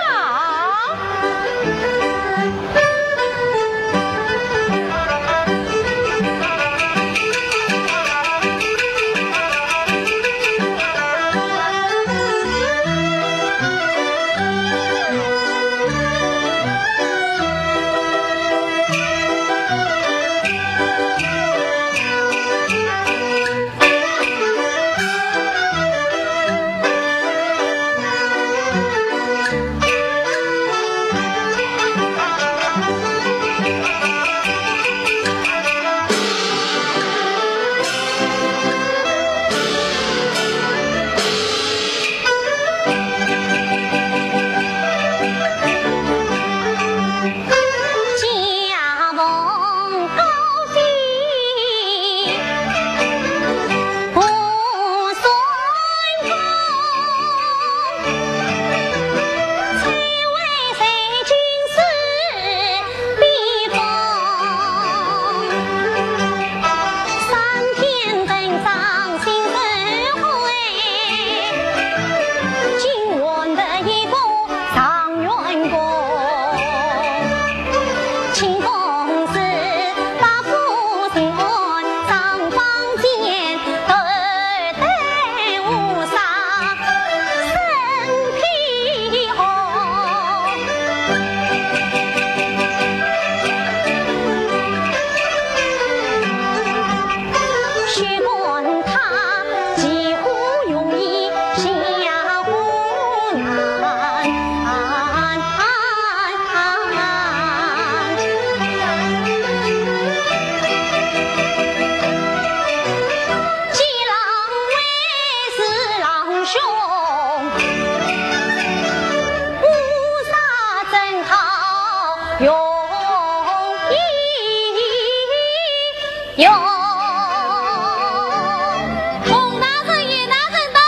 洪大人、严大人到。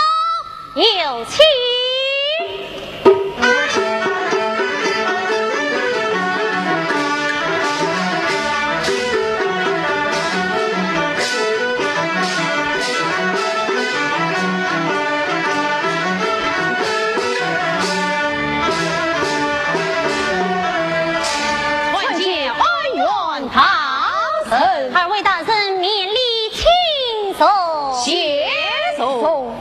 有请。参见安远大人。二位大人免礼请坐。谢坐。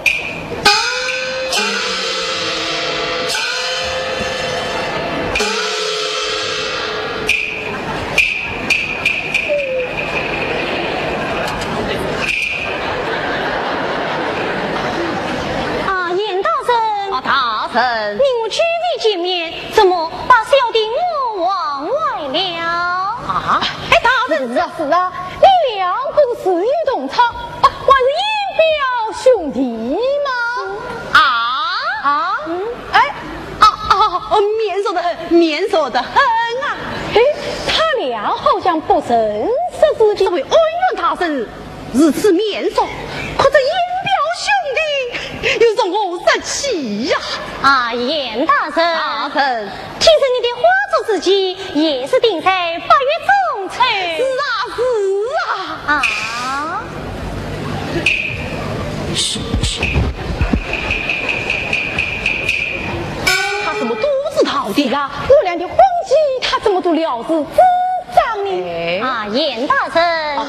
啊，严大人。啊，大人。你我久未见面，怎么把小弟我忘怀了？啊？哎，大人。是啊，是啊，你两个是有同窗，啊，还是英彪兄弟嘛？啊？啊？嗯。哎，啊，啊，哦，面熟得很，面熟得很啊。哎，他俩好像不认识字的。这位安远大人如此面熟，可这英彪兄弟又是何人起呀？啊，严大人。大人。听说你的花烛之期也是定在八月中秋。是啊，是啊。啊？他怎么肚子疼的？是啊，我俩的婚期他怎么都了事之章呢？哎。啊，严大人。哦，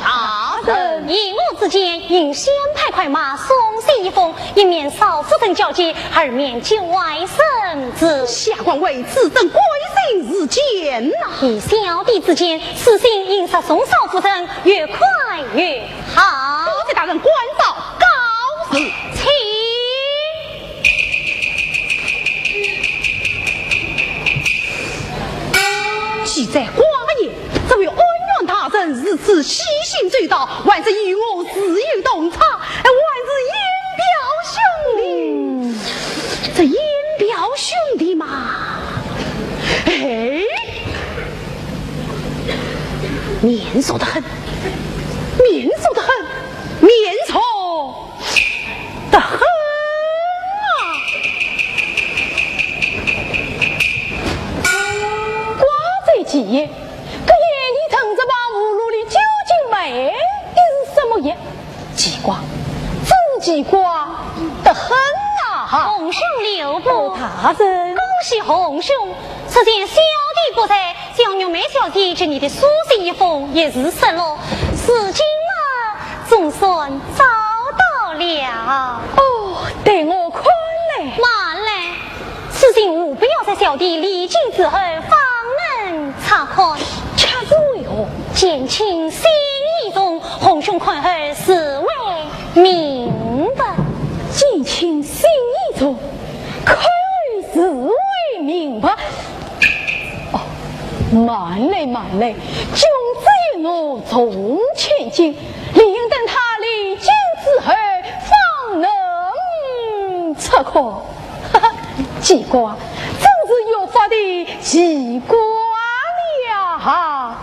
大人。依我之见，应先派快马送信一封，一面少夫人交际，二面救外孙子。下官为此怎敢行事间呐？依小弟之见，此信应速送少夫人，越快越好。多谢大人关照，告辞。请。 奇哉，寡人，这位安阳大人如此细心周到，还是与我自幼同窗，哎，还是严表兄弟。嗯。这严表兄弟嘛，哎，面熟得很，面熟得很，面熟 得很啊。怪哉奇哉，搿眼睛盯着旁葫芦里究竟卖的是什么药？奇怪，真奇怪得很啊！洪兄留步。哦，大人。恭喜洪兄，此前小弟不在， 叫玉梅小姐给你的书信一封也是失落，如今嘛，总算找到了。哦，待我看来。慢来，此信务必要在小弟离京之后方能查看。却是为何？见卿心意重，洪兄看后自会明白。见卿心意重，看后自会明白。 哦，慢来，慢来，君子一怒从千金，理应等他离京之后方能出口。哈哈，奇怪，真是越发的奇怪了哈。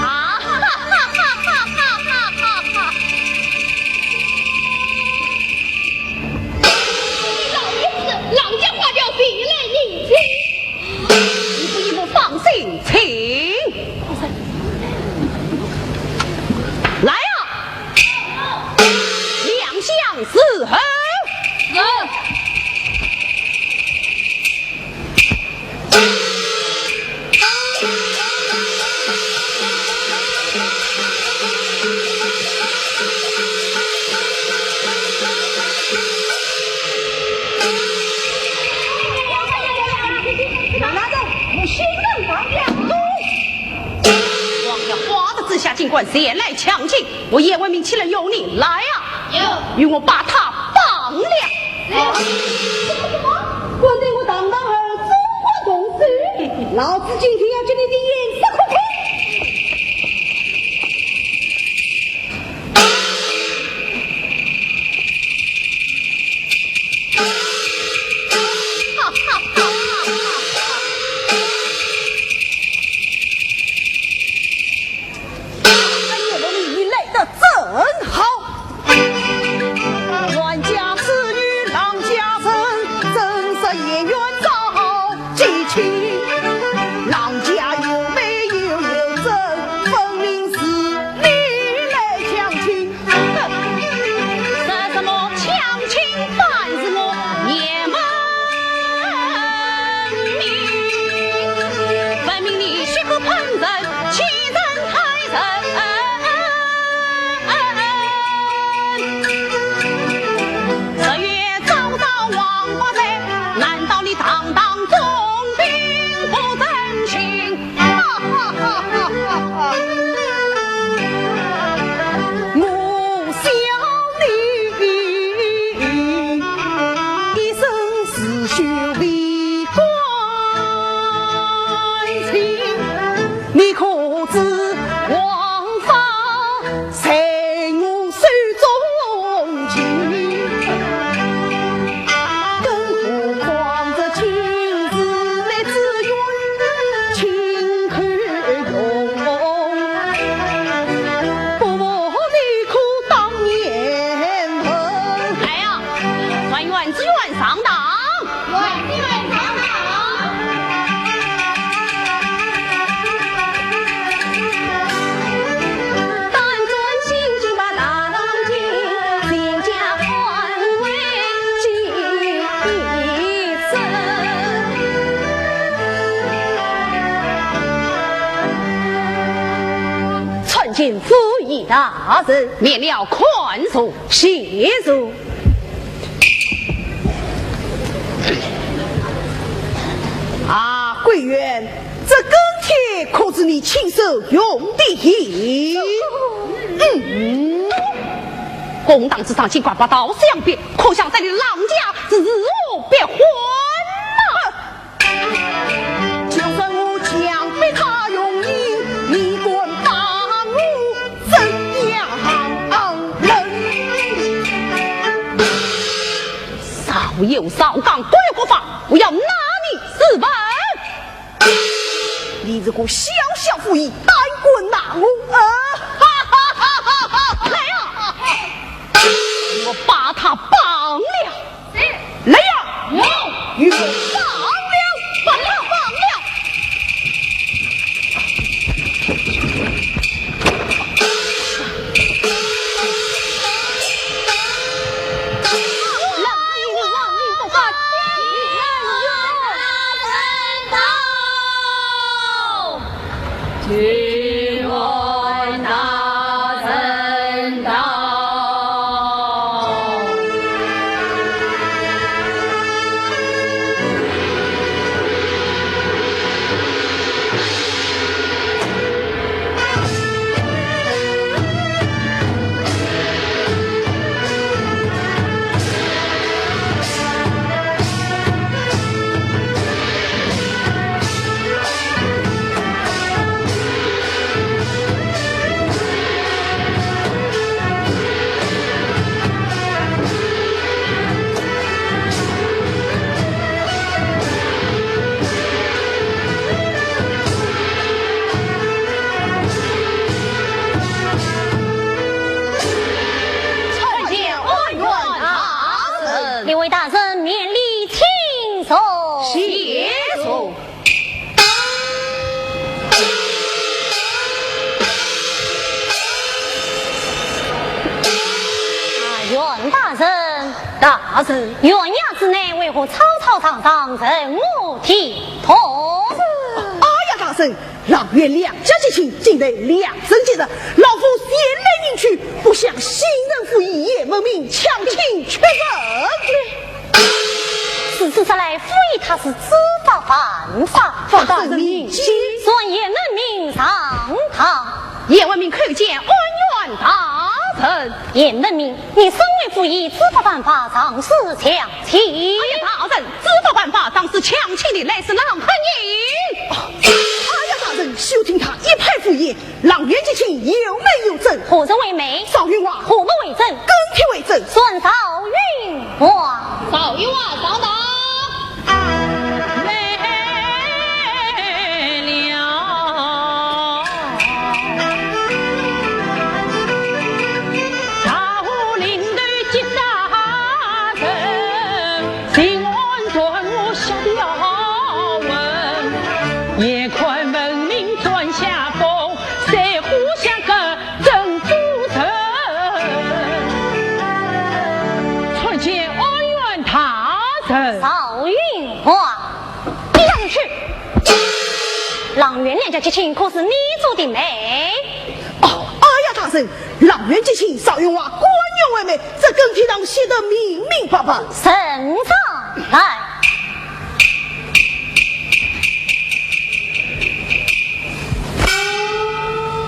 啊！老爷子，老家花轿，谁来迎接？一步一步放心，请。来呀！ 两厢伺候。王爷花轿之下，竟敢前来抢亲， 我严文明岂能容你！来呀！有。与我把他绑了！什么什么？敢对我堂堂儿中华同志？老子今天要叫你的颜色看看！ 哎呀，你来得正好。冤家是与郎家人，怎说演员早结亲。郎家有王法在我手中情，更何况这今日乃只愿亲口用，不负你可当年份。来呀，还愿之愿上当。 参见府尹大人。免了，看坐。谢坐。 啊，桂圆，这根铁可是你亲手用的？嗯，公堂之上，竟敢拔刀相别，可想这里郎家是如何别欢呐？就算我强逼他用刑，你敢打我怎样忍？ 少有少讲鬼话，我要拿你是问。你这个小小府尹，胆敢拿我？啊！来呀，我把他绑了。来呀，与我绑了，把他绑了。 参见安远大人。列位大人，免礼请坐。谢坐。 啊，袁大人。大人。袁衙之内为何吵吵嚷嚷，人马跌动？哎呀，大人，郎袁两家结亲，近在良辰吉日，老夫前来迎娶，不想新任府尹鄢文明强亲屈人。 此事说来，府尹他是知法犯法。大人明鉴。传鄢文明上堂。鄢文明叩见安远大人。鄢文明，你身为府尹，知法犯法，常使强亲。哎呀，大人，知法犯法，常使强亲的，乃是郎何人？哎呀，大人，休听他一派胡言。 郎袁结亲有媒有证。何人为媒？赵云华。何物为证？钢铁为证。传赵云华。赵云华上堂。来了。大林头接大人，平安传我下条文，眼看文明转下风， 在湖下个珍珠城，参见安远大人。赵云华，你上去。郎袁两家结亲，可是你做的媒？哦，哎呀，大人，郎袁结亲，赵云华官员为媒，这跟帖上写得明明白白。呈上来。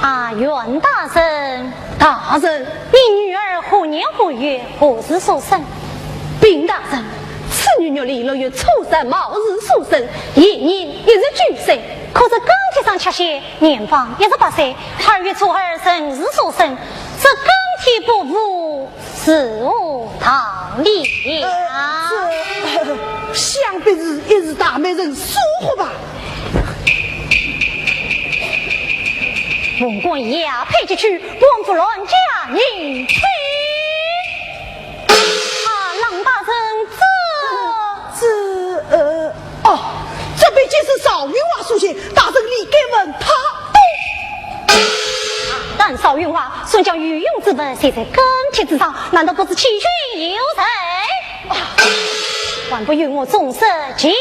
啊，袁大人。大人。你女儿何年何月，何时所生？禀大人，此女玉林六月初三卯时所生，现年一十九岁，可是跟帖上却是年方一十八岁，二月初二辰时所生，这更替不符，是何道理呀？呃，这，想必是一时大美人疏忽吧。文官呀，配进去，官府乱驾迎亲。啊，郎大人，这……这，呃，哦，这边就是赵云华书信，大人你敢问他？但赵云华所讲御用之物，写在更帖之上，难道不是欺君有罪？啊，还不与我从实讲来。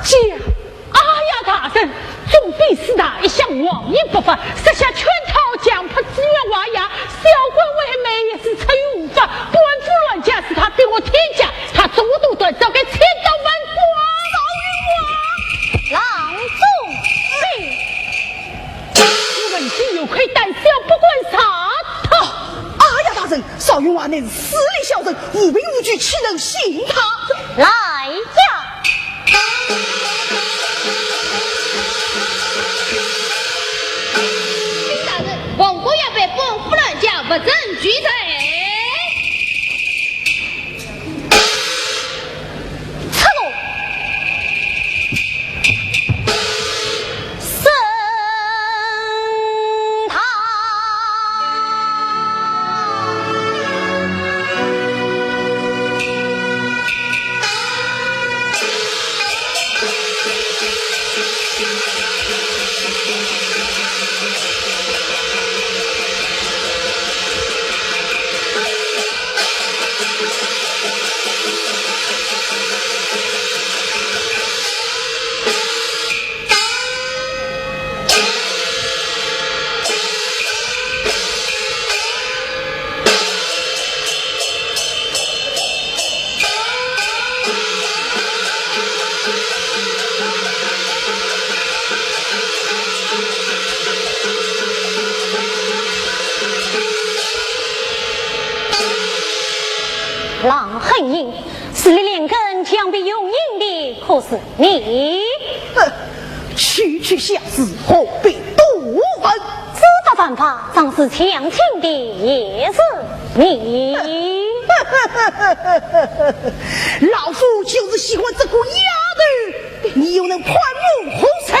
讲。 哎呀，大人，总兵史达一向妄言不发，设下圈套，强迫紫云华呀，小官为媒也是出于无法，官府乱驾是他逼我添驾，他作恶多端，早该千刀万剐。赵云华，郎中禀。你问计有亏，胆小不敢上堂。哎呀，大人，赵云华乃是势利小人，无凭无据，岂能信他？来呀！禀大人，文官要被官府拦轿，不准拒罪。 出宫。升堂。郎恨影，势利连根，强逼用刑的可是你？哼，区区小事，何必多问？知道犯法，仗势强请的也是你。老夫就是喜欢这个丫头，你又能判我何罪？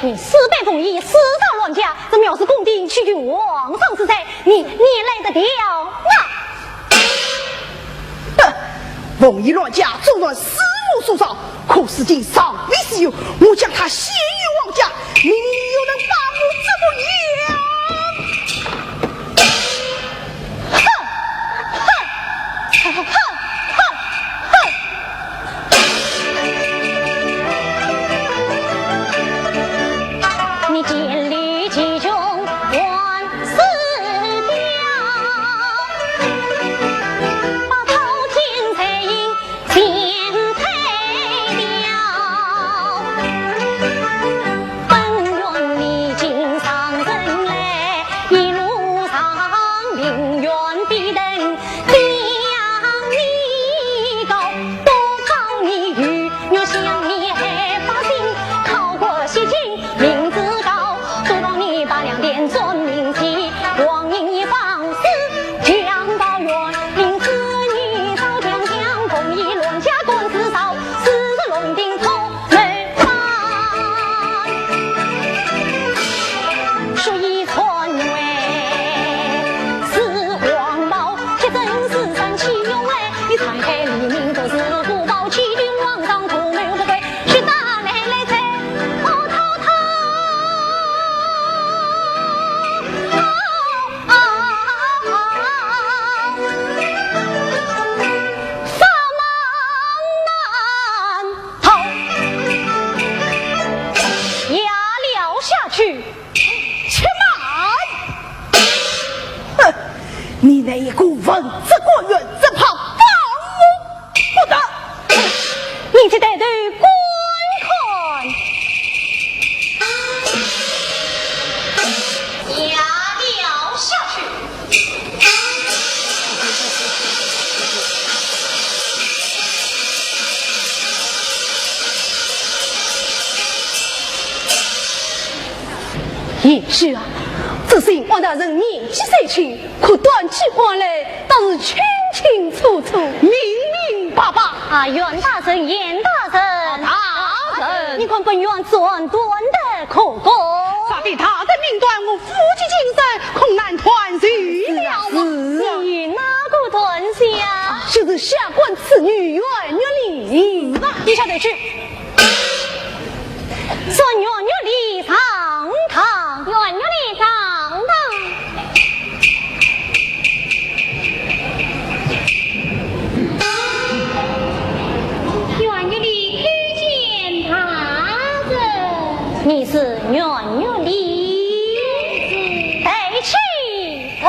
你私奔奉义，私造乱驾，这藐视公定，欺君罔上之罪，你，你赖得掉啊？哼，奉义乱驾，纵然死无所造，可如今尚未死有，我将他献于皇家，你，你又能把我怎么样？ 哼！哼！哼！哼！你千里疾穷还似雕，百草尽采引 千百条。本愿你今上阵来，一路上命运必定将你告。不告你，与我乡里百姓，考过西京 名字高，都让你把两点转名气，光阴一放肆，讲道远，林子你早讲讲，公义乱驾官司少，四十龙庭可没法。所以传为四皇报，铁证是三七用来，你残害黎民，都是不报，欺君罔上，图谋不轨。 去打来来哉，哦，太太。啊，啊，啊，啊，啥忙难逃。押了下去。且慢！哼，你那一个文职官员，只怕放我 不得！你且抬头观看。押了下去。贤婿啊，这姓王大人年纪虽轻，可断起案来倒是清清楚楚，明明白白。啊，袁大人，袁大人。啊，大人。你看本院斩断的可可？若非大人命断，我夫妻今生恐难团聚了啊。是啊，是啊。与哪个团聚啊？就是下官此女袁月丽。是啊，你下头去。 说袁月丽上堂。袁月丽上堂。袁月丽叩见大人。你是袁月丽？是。抬起头来。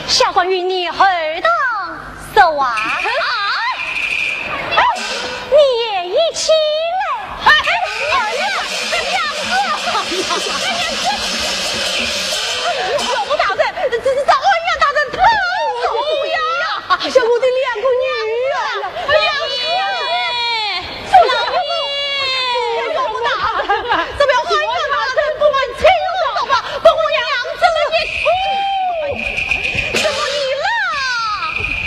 下官与你后堂说话。啊！你也一起来。哎，哎，哎呀，哎呀，哎呀，岳父大人，这是找安阳大人讨主意呀。哎呀，我的两个女儿啊！哎呀，哎呀。 老爷，怎么样？哎呀，我打，怎么样？哎呀，拿着不问青红皂白，把我娘这么一推，怎么你了？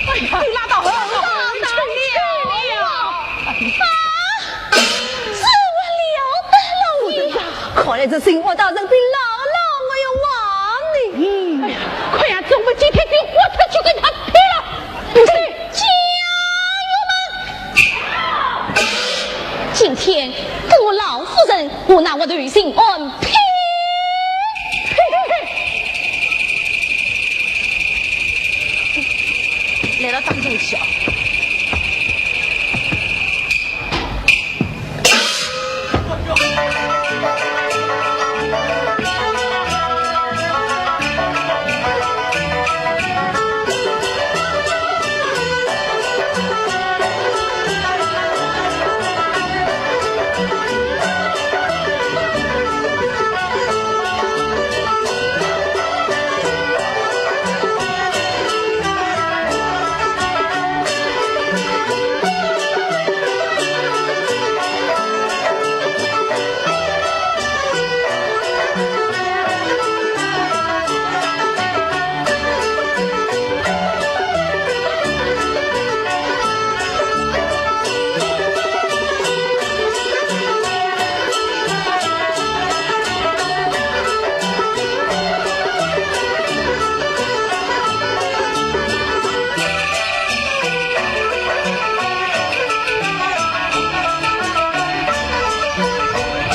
哎呀，你拉倒，拉倒，拉倒。啊，这我了得，老爷。看来这姓王大人比老老还要横呢。嗯，哎呀，看样子我们今天就豁出去跟他拼了。 不是。家奴们，今天跟我老夫人和那位刘姓安拼！来了，当中笑。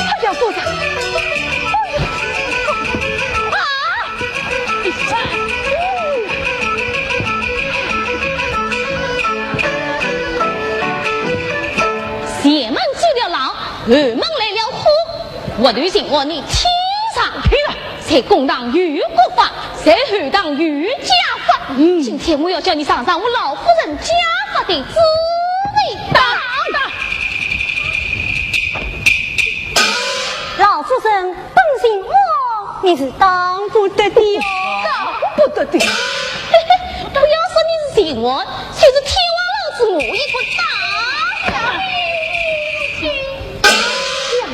哎呀，夫人！哎呀，啊！前门走了狼，后门来了虎。我刘姓王你天上天了，在公堂有国法，在后堂有家法。嗯。今天我要叫你尝尝我老夫人家法的滋味。打！打！老夫人 本姓王，你是打不得的哦。打不得的。嘿嘿，不要说你是姓王，就是天王老子我也不打。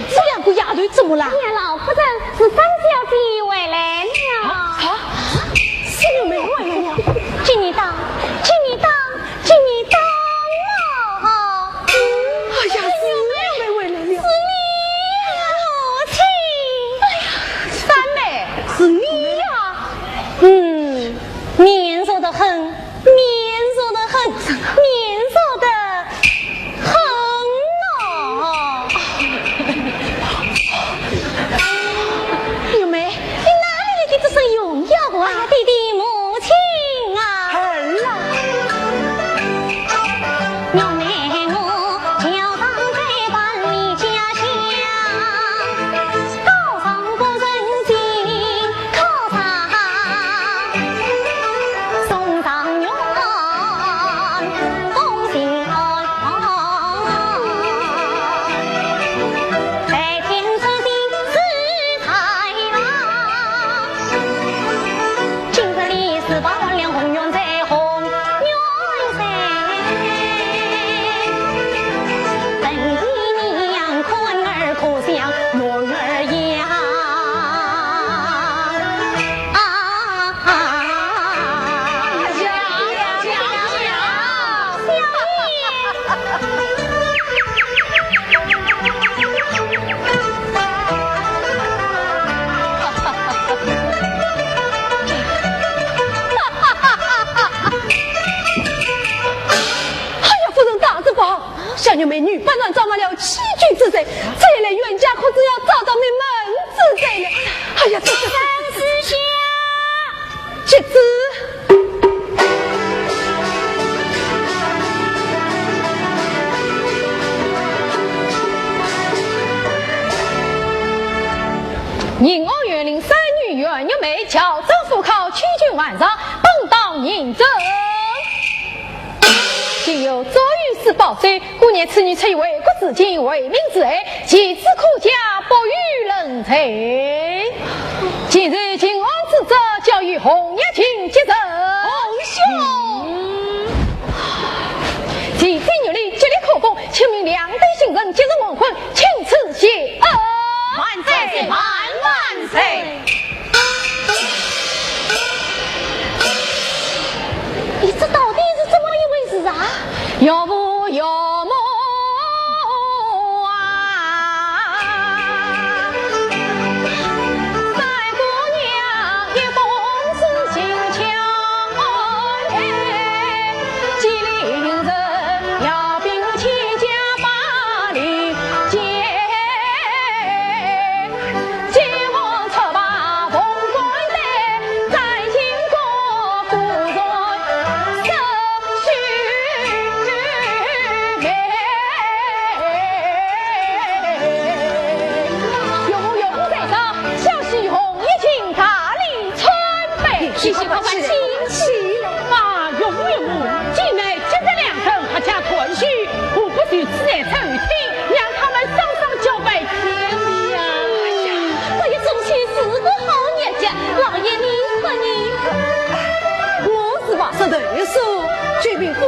这两个丫头怎么了？哎呀，老夫人，是三小姐回来了。啊？是我们回来了？给你打，给你打， 给你打了。哎呀，是我们回来了。是你呀，母亲。哎呀，三妹，是你呀。嗯，面熟得很，面熟得很，面熟得很哦。玉梅，玉梅女扮男装，犯了欺君之罪，这一来冤家可真要遭到你们之罪了。哎呀，这这这这这，三师兄，这这。银河园林三女袁玉梅，乔装赴考，欺君瞒上，本当认罪。 今有周御史保守，故念此女出于为国之情、为民之爱，其志可嘉，不予人罪。今日尽案之责，交与洪月琴接受。洪兄，嗯。其罪与理，极力可供，请命两队刑臣，即日黄昏，请赐谢恩。万岁，万万岁！ 咦，这到底是怎么一回事啊？岳父岳母啊，三姑娘一封书信交代，吉林人要兵千家把你接。 谢谢，快快请起。啊，岳父岳母，今日吉日良辰，阖家团聚，何不就此在餐厅，让他们双双交拜天地呀？哎呀，这一种喜事是个好日子，老爷你看你。我是话说得说，君命不